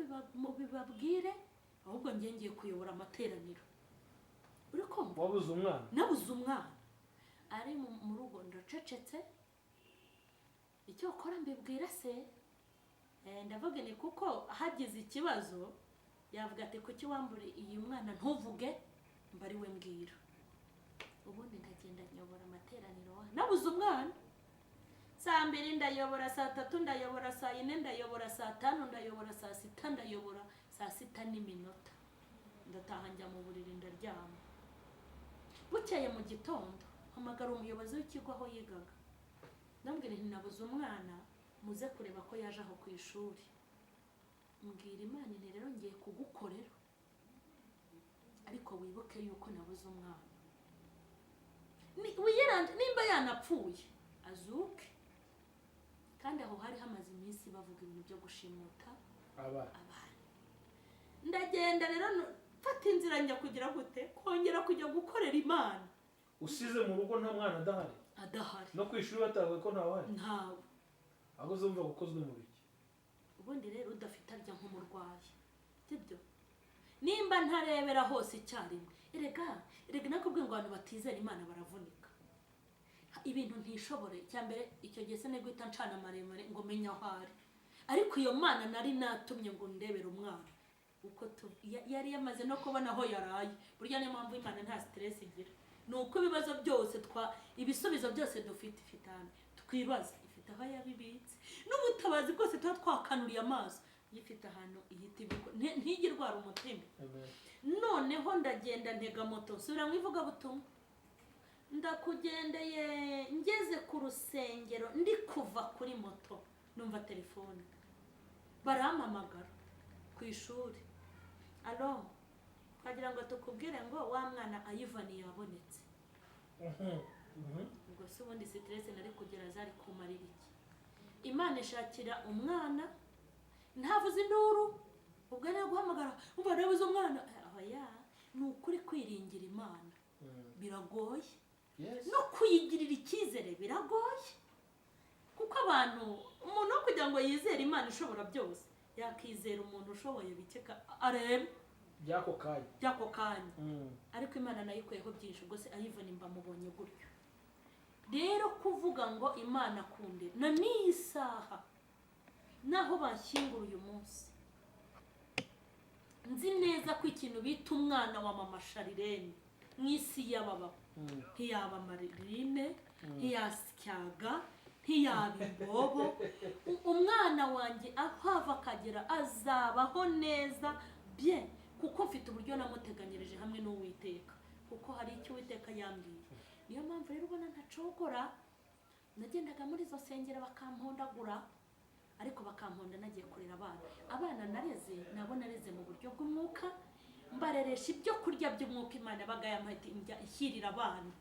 [SPEAKER 1] bibabwire, ahubwo ngiye kuyobora amateraniro. Uri kumva?
[SPEAKER 3] Wabuze umwana.
[SPEAKER 1] Nabuze umwana ari mu rugo, ndacecetse. Icyo ukora mbibwira se. Ndavuga ni kuko hagize ikibazo yavuga ati: "Kuki wambure iyi mwana ntuvuge?" Mba ari we mbwira. Ubundi ndagenda nyobora amateraniro wa nabuze umwana. Saa 2 ndayobora, saa 3 ndayobora, saa 4 ndayobora, saa 5 ndayobora, saa 6 ndayobora, saa 6 n'iminota ndataha, njya mu buriri ndaryama. Bukeye mu gitondo mpamagara umuyobozi w'ikigo aho yigaga, ndamubwira nti: "Nabuze umwana, muze kureba ko yaje aho ku ishuri." Mbwira Imana nti: "Rero ngiye kugukorera, ariko wibuke yuko nabuze umwana. Wiyeranje nimba yanapfuye azuke." Kandi aho hari hamaze iminsi bavuga ibintu byo gushimuta
[SPEAKER 3] abana.
[SPEAKER 1] Abana. Ndagenda rero, mfata inzira njya kugira gute, kongera kujya gukorera Imana.
[SPEAKER 3] Usize mu rugo nta mwana adahari?
[SPEAKER 1] Adahari.
[SPEAKER 3] No ku ishuri batavuye ko ntawuhari?
[SPEAKER 1] Ntawe.
[SPEAKER 3] Ahubwo uzumva gukozwe mu biki?
[SPEAKER 1] Ubundi rero udafite arya nk'umurwayi, sibyo? Nimba ntarebera hose icyarimwe, erega nakubwiye ngo abantu batizera Imana baravunika. Ibintu ntishobore, icya mbere icyo gihe se guhita ncana maremare ngo menye aho ari. Ariko iyo Mana nari natumye ngo ndebere umwana uko yari yamaze no kubona aho yaraye. Burya niyo mpamvu Imana nta stress igira, ni uko ibibazo byose twa ibisubizo byose dufite ifite ahantu twibaza, ifite aho yabibitse, n'ubutabazi bwose tuba twakanuriye amaso ifite ahantu ihita ibikora. Ntijye irwara umutima.
[SPEAKER 3] Amen.
[SPEAKER 1] Noneho ndagenda ntega moto, nsubira mu ivugabutumwa. Ndakugendeye, ngeze ku rusengero, ndi kuva kuri moto numva telefone, barampamagara ku ishuri: "Alo, twagira ngo tukubwire ngo wa mwana Ayivani yabonetse." Ubwo se ubundi stress nari kugera zari kumarira iki? Imana ishakira umwana ntavuze induru. Ubwo ari guhamagara, umva, nabuze umwana. Oya, ni ukuri, kwiringira Imana biragoye. No kuyigirira icyizere biragoye, kuko abantu, umuntu wo kugira ngo yizere Imana ishobora byose, yakizera umuntu ushoboye bike arebe
[SPEAKER 3] by'ako kanya.
[SPEAKER 1] By'ako kanya. Ariko Imana nayo ikuyeho byinshi. Ubwo se Ayivani mbamubonye gutyo. Rero kuvuga ngo Imana akunde na n'iyi saha, naho bashyingura uyu munsi, nzi neza ko ikintu bita umwana wa mama Sharirene mu isi y'ababaho ntiyaba Maririne, ntiyasyaga, ntiyaba imbobo. Umwana wanjye aho ava akagera azabaho neza bye, kuko mfite uburyo namuteganyirije hamwe n'Uwiteka, kuko hari icyo Uwiteka yambwiye. Niyo mpamvu rero ubona ntacogora. Nagendaga muri izo sengero bakampondagura, ariko bakamponda nagiye kurera abana. Abana nareze nabo nareze mu buryo bw'umwuka, mbareresha ibyo kurya by'umwuka. Imana yabaga yampaye iti, njya ishyirira abana,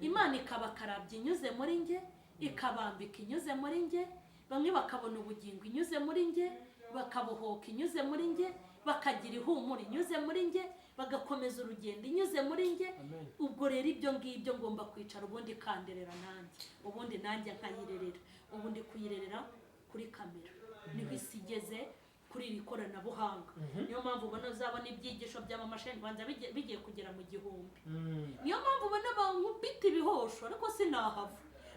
[SPEAKER 1] Imana ikabakarabya inyuze muri njye, ikabambika inyuze muri njye, bamwe bakabona ubugingo inyuze muri njye. Bakabohoka inyuze muri nge, bakagira ihumure inyuze muri nge, bagakomeza urugendo inyuze muri nge.
[SPEAKER 3] Amen.
[SPEAKER 1] Ubwo rero ibyo ngibyo ngomba kwicara ubundi kanderera nanjye, ubundi nanjye nkayirerera, ubundi kuyirerera kuri kamera. Niho isi igeze kuri iri koranabuhanga. Niyo mpamvu ubona uzabona ibyigisho bya Mama Sheni banza bigiye kugera mu 1000. Niyo mpamvu ubona bankubita ibihosho, ariko sinahava,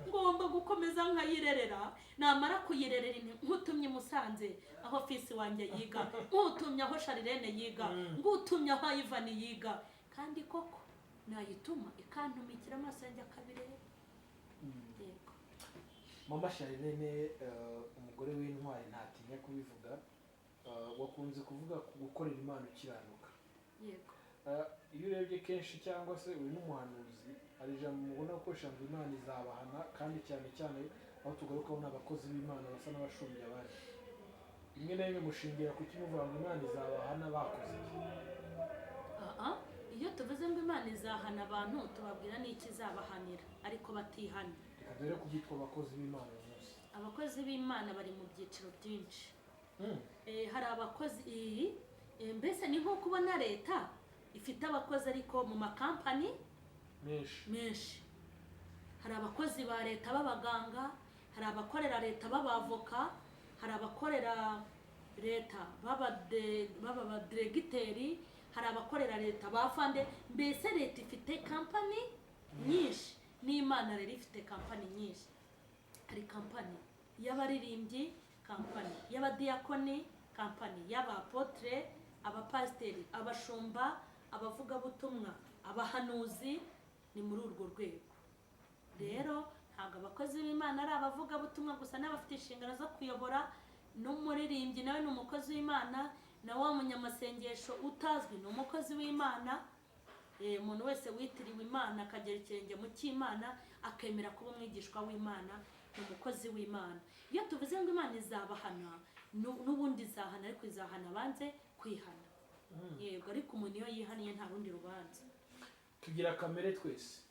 [SPEAKER 1] ngomba gukomeza nkayirerera. Namara kuyirerera, nkutumye i Musanze aho fisi wanjye yiga, nkutumye aho Sharirene yiga, ngutumye aho Ivani yiga, kandi koko nayituma ikantumikira, amaso yanjye akabireba. Yego.
[SPEAKER 3] Mama Sharirene, umugore w'intwari, ntatinya kubivuga, wakunze kuvuga ku gukorera Imana ukiranuka.
[SPEAKER 1] Yego.
[SPEAKER 3] Iyo urebye kenshi, cyangwa se uri n'umuhanuzi, hari ijambo mubona gukoresha ngo Imana izabahana, kandi cyane cyane aho tugarukaho ni abakozi b'Imana basa n'abashumbya abandi. Rimwe na rimwe mushingira ku kimuvuga ngo Imana izabahana bakoze iki?
[SPEAKER 1] Aha, iyo tuvuze ngo Imana izahana abantu, tubabwira n'icyo izabahanira, ariko batihana.
[SPEAKER 3] Reka dore ku byitwa abakozi b'Imana uyu munsi.
[SPEAKER 1] Abakozi b'Imana bari mu byiciro byinshi. Hari abakozi iyi, mbese ni nko kubona leta ifite abakozi ariko mu makampani
[SPEAKER 3] menshi.
[SPEAKER 1] Menshi. Hari abakozi ba leta b'abaganga, hari abakorera leta b'abavoka, hari abakorera leta b'abadiregiteri, hari abakorera leta ba fande. Mbese leta ifite kampani nyinshi, n'Imana rero ifite kampani nyinshi. Hari kampani y'abaririmbyi, kampani y'abadiyakoni, kampani y'abapotre, abapasiteri, abashumba, abavugabutumwa, abahanuzi. Ni muri urwo rwego rero. Ntabwo abakozi b'Imana ari abavugabutumwa gusa n'abafite inshingano zo kuyobora. N'umuririmbyi nawe ni umukozi w'Imana, na wa munyamasengesho utazwi ni umukozi w'Imana. Umuntu wese witiriwe Imana, akagera ikirenge mu cy'Imana, akemera kuba umwigishwa w'Imana, ni umukozi w'Imana. Iyo tuvuze ngo Imana izabahana, n'ubundi izahana, ariko izahana abanze kwihana. Yego, ariko umuntu iyo yihaniye nta rundi rubanza.
[SPEAKER 3] Tugira kamere twese,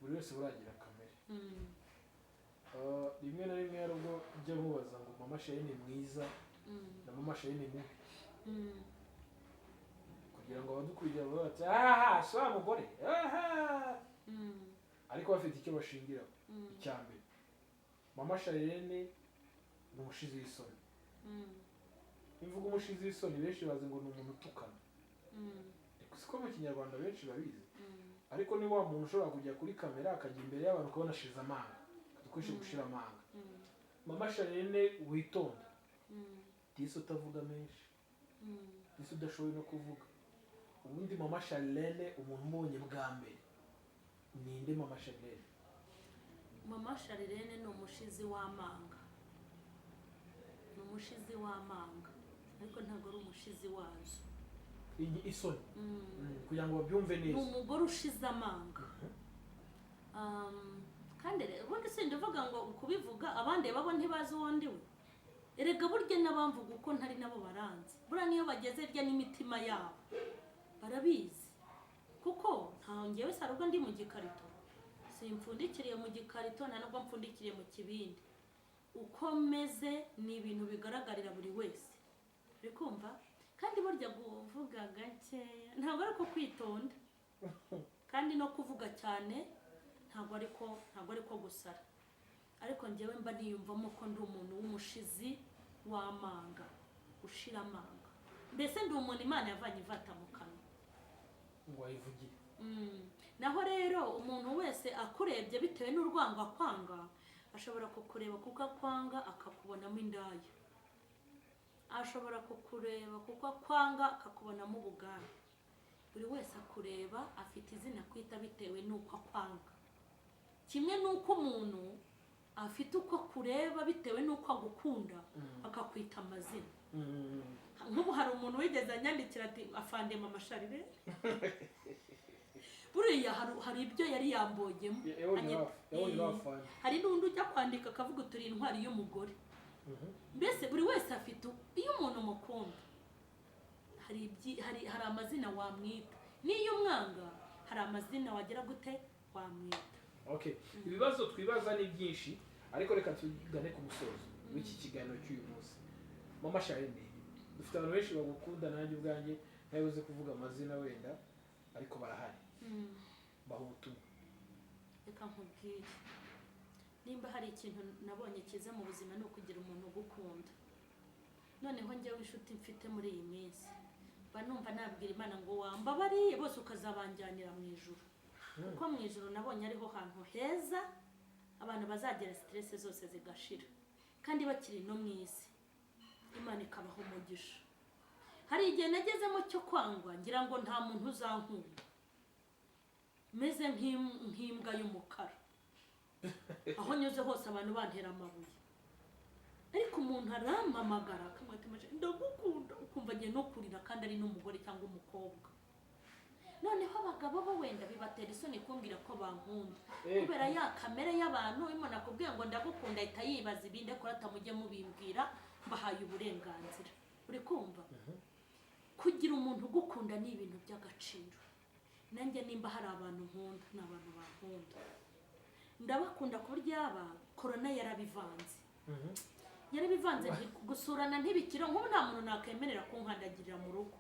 [SPEAKER 3] buri wese buragira kamere. Rimwe na rimwe hari ubwo njya nkubaza ngo Mama Sheni mwiza na Mama Sheni mubi, kugira ngo abadukurikira bavuge bati: "Aha si wa mugore aha," ariko bafite icyo bashingiraho. Icya mbere, Mama Sharene ni umushizi w'isoni. Imvugo umushizi w'isoni, benshi bazi ngo ni umuntu utukana, siko mu Kinyarwanda benshi babizi, ariko ni wa muntu ushobora kujya kuri kamera, akajya imbere y'abantu, ukabona ashize amanga, dukoreshe gushira amanga. Mama Sharene witonda, disi utavuga menshi, disi udashoboye no kuvuga. Ubundi Mama Sharene, umuntu umubonye bwa mbere, ninde Mama Sharene?
[SPEAKER 1] Mama Sharirene ni umushizi w'amanga, ni umushizi w'amanga, ariko ntabwo ari umushizi wazo.
[SPEAKER 3] Isoni. Kugira ngo babyumve
[SPEAKER 1] Ni
[SPEAKER 3] neza.
[SPEAKER 1] umugore ushize amanga. Kandi ubundi sindavuga ngo kubivuga abandi babo ntibazi uwo ndi we. Erega burya n'abamvuga uko ntari nabo baranzi. Buriya niyo bageze rya n'imitima yabo barabizi, kuko nta ngewe sari ubwo ndi mu gikarito, simpfundikiriye mu gikarito, nta nubwo mpfundikiriye mu kibindi. Uko meze ni ibintu bigaragarira buri wese, uri kumva? Kandi burya kuvuga gakeya ntabwo ari uko kwitonda, kandi no kuvuga cyane ntabwo ariko gusara. Ariko njyewe mba niyumvamo ko ndi umuntu w'umushizi w'amanga, ushira amanga. Mbese ndi umuntu Imana yavanye ivata mu kanwa
[SPEAKER 3] ngo ayivugire.
[SPEAKER 1] Naho rero umuntu wese akurebye bitewe n'urwango akwanga, ashobora kukureba kuko akwanga akakubonamo indaya, ashobora kukureba kuko akwanga akakubonamo ubugare. Buri wese akureba afite izina akwita bitewe n'uko akwanga, kimwe n'uko umuntu afite uko akureba bitewe n'uko agukunda akakwita amazina. Nk'ubu hari umuntu wigeze anyandikira ati: "Afande Mama Sharire." Buriya hari ibyo yari yambonyemo.
[SPEAKER 3] Yabonye bafana.
[SPEAKER 1] Hari n'undi ujya kwandika akavuga: "Turi intwari y'umugore." Mbese buri wese afite iyo umuntu umukunda hari amazina wamwita, n'iyo umwanga hari amazina wagira gute wamwita.
[SPEAKER 3] Okay, ibibazo twibaza ni byinshi, ariko reka tugane ku musozo w'iki kiganiro cy'uyu munsi. Mama Charlene, dufite abantu benshi bagukunda, nanjye ubwanjye ntabuze kuvuga amazina wenda, ariko barahari. Baha ubutumwa.
[SPEAKER 1] Reka nkubwire, nimba hari ikintu nabonye cyiza mu buzima, ni ukugira umuntu ugukunda. Noneho njyewe inshuti mfite muri iyi minsi, mba numva nabwira Imana ngo wambabariye bose ukazabanjyanira mu ijuru, kuko mu ijuru nabonye ariho hantu heza abantu bazagera stress zose zigashira, kandi bakiri no mu isi Imana ikabaha umugisha. Hari igihe nagezemo cyo kwangwa, ngira ngo nta muntu uzankunda, meze nk'imbwa y'umukara, aho nyuze hose abantu bantera amabuye. Ariko umuntu arampamagara akamwita amajwi, "Ndagukunda," ukumva agiye no kurira, kandi ari n'umugore cyangwa umukobwa. Noneho abagabo bo wenda bibatera isoni kumbwira ko bankunda, kubera ya kamere y'abantu. Iyo umuntu akubwiye ngo "Ndagukunda," ahita yibaza ibindi. Ariko rata mujye mubimbwira, mbahaye uburenganzira. Uri kumva, kugira umuntu ugukunda ni ibintu by'agaciro. Nanjye nimba hari abantu nkunda, ni abantu bankunda. Ndabakunda ku buryo yaba korona yarabivanze, yarabivanze, gusurana ntibikira. Nk'ubu nta muntu nakwemerera kunkandagirira mu rugo,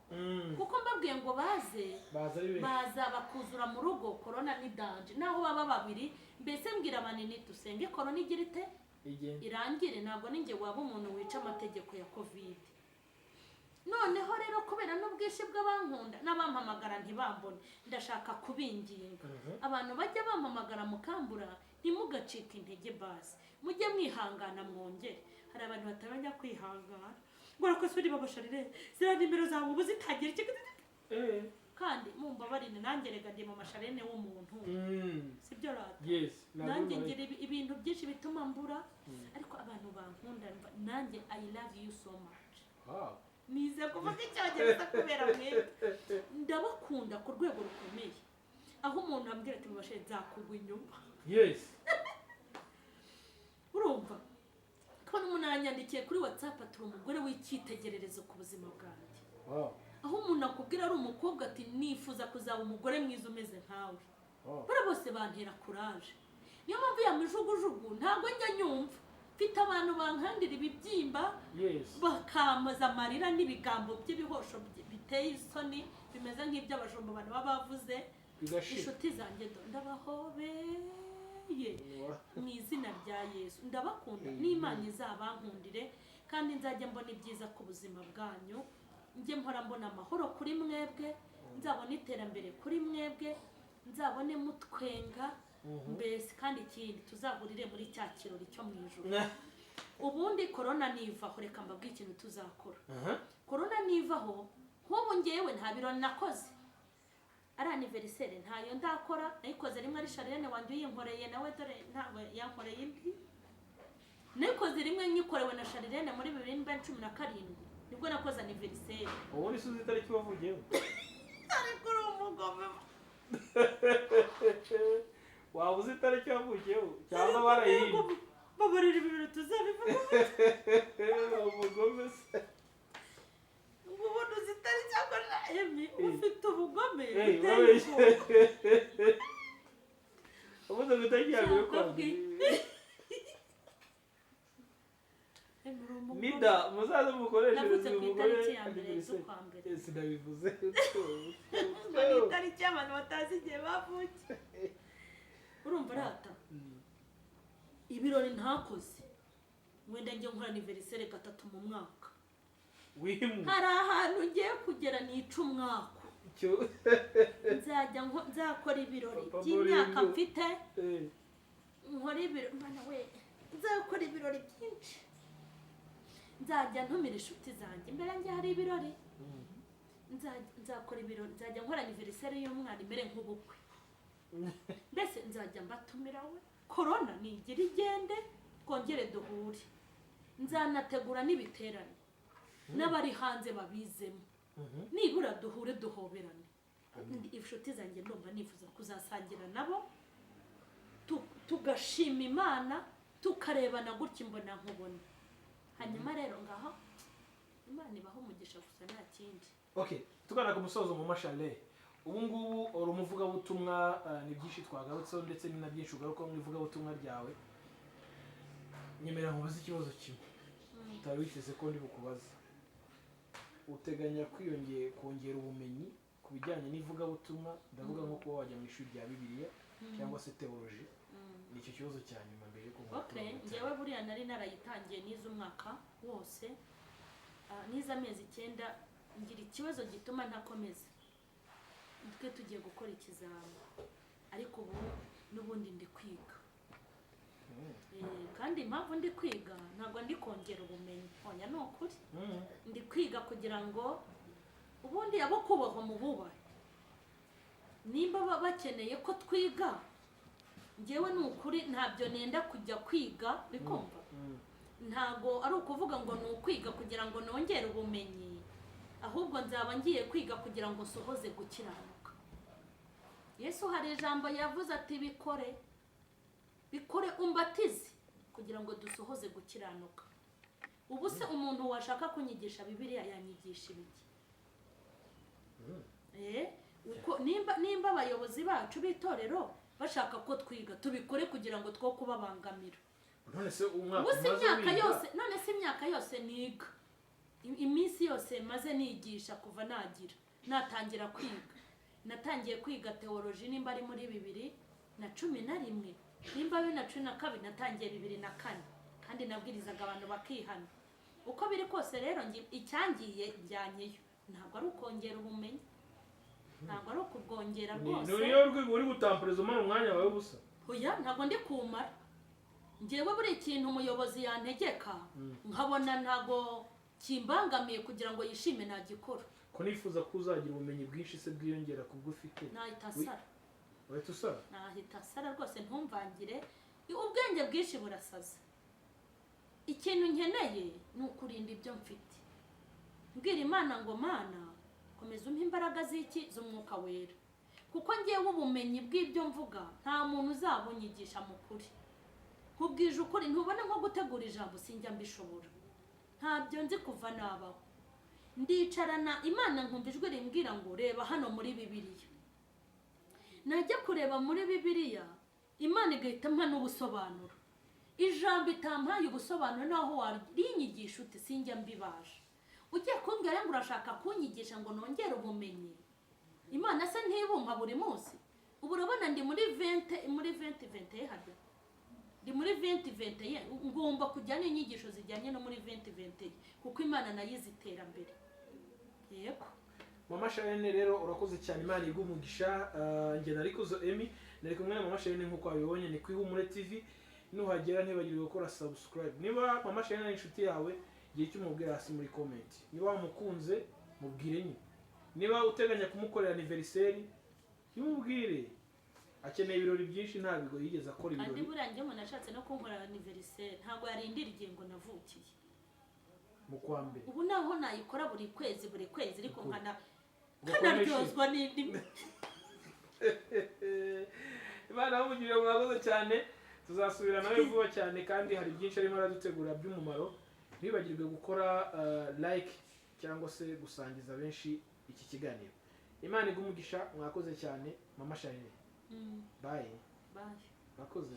[SPEAKER 1] kuko mbabwiye ngo baze,
[SPEAKER 3] Baza ari benshi.
[SPEAKER 1] Baza bakuzura mu rugo. Korona ni danger naho baba babiri. Mbese mbwira abantu ni dusenge korona igira ite?
[SPEAKER 3] Igenda.
[SPEAKER 1] Irangire. Ntabwo ninjye waba umuntu wica amategeko ya COVID. Noneho rero kubera n'ubwinshi bw'abankunda n'abampamagara ntibambone, ndashaka kubinginga, abantu bajya bampamagara mukambura, ntimugacike intege. Basi mujye mwihangana mwongere. Hari abantu batamenya kwihangana, ngo "Urakoze uri babasharire ziriya nimero zawe ubu zitagira icyo." Kandi mumbabarire, nanjye rega ndi mama Charlene w'umuntu. Sibyo rata?
[SPEAKER 3] Yes. Ntabwo
[SPEAKER 1] Nanjye
[SPEAKER 3] bibaye.
[SPEAKER 1] ngira ibintu byinshi bituma mbura, ariko abantu bankunda, nanjye I love you so much. Nize kuvuga Icyongereza kubera mwebwe. Ndabakunda ku rwego rukomeye, aho umuntu ambwira ati "Mubashe nzakugwa inyuma." Urumva kubona umuntu aranyandikiye kuri WhatsApp ati "Uri umugore w'icyitegererezo ku buzima bwanjye." Aho umuntu akubwira ari umukobwa ati "Nifuza kuzaba umugore mwiza umeze nkawe." Buriya bose bantera courage. Niyo mpamvu ya mijugujugu ntabwo njya nyumva. Mfite abantu bankandira ibibyimba, bakampoza amarira n'ibigambo by'ibihosho biteye isoni, bimeze nk'iby'abajumba abantu baba bavuze.
[SPEAKER 3] Bigashira.
[SPEAKER 1] Inshuti zanjye ndabahobeye mu izina rya Yesu. Ndabakunda, n'Imana izabankundire, kandi nzajya mbona ibyiza ku buzima bwanyu. Njye mpora mbona amahoro kuri mwebwe, nzabona iterambere kuri mwebwe, nzabone mutwenga mbese. Kandi ikindi, tuzahurire muri cya kirori cyo mu ijuru. Ubundi korona nivaho, reka mbabwire ikintu tuzakora. Korona nivaho, nk'ubu ngewe nta birori nakoze, ari anniversaire ntayo ndakora. Nayikoze rimwe ari Charlene wanjye uyinkoreye, nawe dore ntabwo yankoreye indi. Nayikoze rimwe nyikorewe na Charlene muri 2017, nibwo nakoze anniversaire.
[SPEAKER 3] Ubundi se uzi itariki wavugiyeho?
[SPEAKER 1] Ariko uri umugome.
[SPEAKER 3] Waba uzi itariki wavukiyeho cyangwa barayihimbye?
[SPEAKER 1] Babarira, ibi bintu tuzabivuga.
[SPEAKER 3] Umugome se?
[SPEAKER 1] Ngo ubundi uzi itariki akora emi, ufite ubugome
[SPEAKER 3] Eh,
[SPEAKER 1] buteye
[SPEAKER 3] urabeshya.
[SPEAKER 1] ubwoba.
[SPEAKER 3] Ubuze ngo itariki ya mbere
[SPEAKER 1] Shaka
[SPEAKER 3] y'ukwa mbere.
[SPEAKER 1] Emi, uri umugome.
[SPEAKER 3] Nida muzaze mukoreshereze
[SPEAKER 1] Navutse ku
[SPEAKER 3] uyu mugore
[SPEAKER 1] itariki ya mbere
[SPEAKER 3] anniversaire.
[SPEAKER 1] z'ukwa mbere.
[SPEAKER 3] Eh, sinabivuze.
[SPEAKER 1] Ngo ni itariki y'abantu batazi igihe bavukiye. Urumva rata, ibirori ntakoze, wenda njye nkora anniversaire gatatu mu mwaka.
[SPEAKER 3] Wimwe.
[SPEAKER 1] Hari ahantu ngiye kugera nica umwaka.
[SPEAKER 3] Icyo
[SPEAKER 1] Nzajya nzakora ibirori
[SPEAKER 3] Papa
[SPEAKER 1] by'imyaka
[SPEAKER 3] Boringo.
[SPEAKER 1] mfite. Nkora ibirori, mana we, nzakora ibirori byinshi. Nzajya ntumira inshuti zanjye, imbere yanjye hari ibirori. Nzakora ibirori, nzajya nkora anniversaire y'umwana imere nk'ubukwe. Mbese nzajya mbatumira. We, korona nigira igende, twongere duhure. Nzanategura n'ibiterane, n'abari hanze babizemo, nibura duhure duhoberane. Inshuti zanjye ndumva nifuza kuzasangira nabo, tugashima Imana, tukarebana gutya imbona nkubona. Hanyuma rero ngaho Imana ibaho umugisha gusa, nta kindi.
[SPEAKER 3] Okay, tugana ku musozo. Mu mashale ubu ngubu uri umuvugabutumwa, ni byinshi twagarutseho, ndetse ni na byinshi ugarukaho mu ivugabutumwa ryawe. Nyemerera nkubaze ikibazo kimwe. Utari witeze ko ndi bukubaza: uteganya kongera ubumenyi ku bijyanye n'ivugabutumwa? Ndavuga nko kuba wajya mu ishuri rya Bibiliya cyangwa se théologie. Ni icyo kibazo cya nyuma mbere yuko
[SPEAKER 1] Okay, njyewe buriya nari narayitangiye, nize umwaka wose. Nize amezi 9, ngira ikibazo gituma ntakomeza, twe tugiye gukora ikizami. Ariko ubu n'ubundi ndi kwiga. Kandi impamvu ndi kwiga, ntabwo ndi kongera ubumenyi, oya, ni ukuri. Ndi kwiga kugira ngo ubundi abo kubahwa mu bubahe. Nimba bakeneye ko twiga, njyewe ni ukuri ntabyo nenda kujya kwiga, bikumva. Ntabwo ari ukuvuga ngo ni ukwiga kugira ngo nongere ubumenyi, ahubwo nzaba ngiye kwiga kugira ngo nsohoze gukiranuka. Yesu hari ijambo yavuze ati: "Bikore, bikore, umbatize kugira ngo dusohoze gukiranuka." Ubu se umuntu washaka kunyigisha Bibiliya yanyigisha ibiki? Uko nimba abayobozi bacu b'itorero bashaka ko twiga, tubikore kugira ngo two kubabangamira.
[SPEAKER 3] None se umwaka
[SPEAKER 1] Ubu se
[SPEAKER 3] umaze
[SPEAKER 1] imyaka
[SPEAKER 3] wiga?
[SPEAKER 1] yose, none se imyaka yose niga, iminsi yose maze nigisha kuva nagira natangira kwiga, natangiye kwiga théologie nimba ari muri 2011, nimba 2012, natangiye 2004, kandi nabwirizaga abantu bakihana. Uko biri kose rero, icyangiye njyanyeyo ntabwo ari ukongera ubumenyi, ntabwo ari ukubwongera rwose.
[SPEAKER 3] Niyo rwego uri gutampereza, umara umwanya wawe ubusa.
[SPEAKER 1] Oya, ntabwo ndi kumara. Njyewe buri kintu umuyobozi yantegeka nkabona ntabwo kimbangamiye kugira ngo yishime, nagikora.
[SPEAKER 3] Ko nifuza ko uzagira ubumenyi bwinshi se bwiyongera ku bwo ufite?
[SPEAKER 1] Nahita asara.
[SPEAKER 3] Wahita usara?
[SPEAKER 1] Nahita asara rwose, ntumvangire. Ubwenge bwinshi burasaza. Ikintu nkeneye ni ukurinda ibyo mfite, mbwira Imana ngo: "Mana, komeza umpe imbaraga z'iki? Z'Umwuka Wera." Kuko ngewe ubumenyi bw'ibyo mvuga nta muntu uzabunyigisha mu kuri. Nkubwije ukuri, ntubona nko gutegura ijambo sinjya mbishobora, ntabyo nzi kuva nabaho. Ndicarana Imana, nkumva ijwi rimbwira ngo: "Reba hano muri Bibiliya." Najya kureba muri Bibiliya, Imana igahita impa n'ubusobanuro. Ijambo itampaye ubusobanuro, naho warinyigisha ute, sinjya mbibasha. Ugiye kumbwira ngo urashaka kunyigisha ngo nongere ubumenyi, Imana se ntibumpa buri munsi? Ubu urabona ndi muri 20, muri 2020 harya, ndi muri 2020, ngomba kujya n'inyigisho zijyanye no muri 2020, kuko Imana nayo izi iterambere. Yego.
[SPEAKER 3] Mama Charlene rero, urakoze cyane, Imana iguhe umugisha. Njye nari Kuzo Emmy, nari kumwe na Mama Charlene. Nk'uko wabibonye, ni ku Ihumure TV. Nuhagera ntibagirwe gukora subscribe. Niba Mama Charlene ari inshuti yawe, igihe cy'umubwira hasi muri comment. Niba wamukunze, mubwire nyine. Niba uteganya kumukorera anniversaire, yumubwire. Akeneye ibirori byinshi, ntabwo yigeze akora
[SPEAKER 1] Kandi
[SPEAKER 3] ibirori.
[SPEAKER 1] Buriya njye umuntu ashatse no kunkorera anniversaire, ntabwo yarindira igihe ngo navukiye
[SPEAKER 3] mu kwa mbere.
[SPEAKER 1] Ubu naho nayikora buri kwezi, buri kwezi, ariko
[SPEAKER 3] Ukuri.
[SPEAKER 1] nkana
[SPEAKER 3] Ugakora.
[SPEAKER 1] nkanaryozwa n'indi.
[SPEAKER 3] Imana yamugiriye. Mwakoze cyane, tuzasubira nawe vuba cyane, kandi hari byinshi arimo aradutegura by'umumaro. Ntibibagirwe gukora like cyangwa se gusangiza benshi iki kiganiro. Imana iguhe umugisha, mwakoze cyane. Mama Charlene, bye.
[SPEAKER 1] Bye.
[SPEAKER 3] Mwakoze.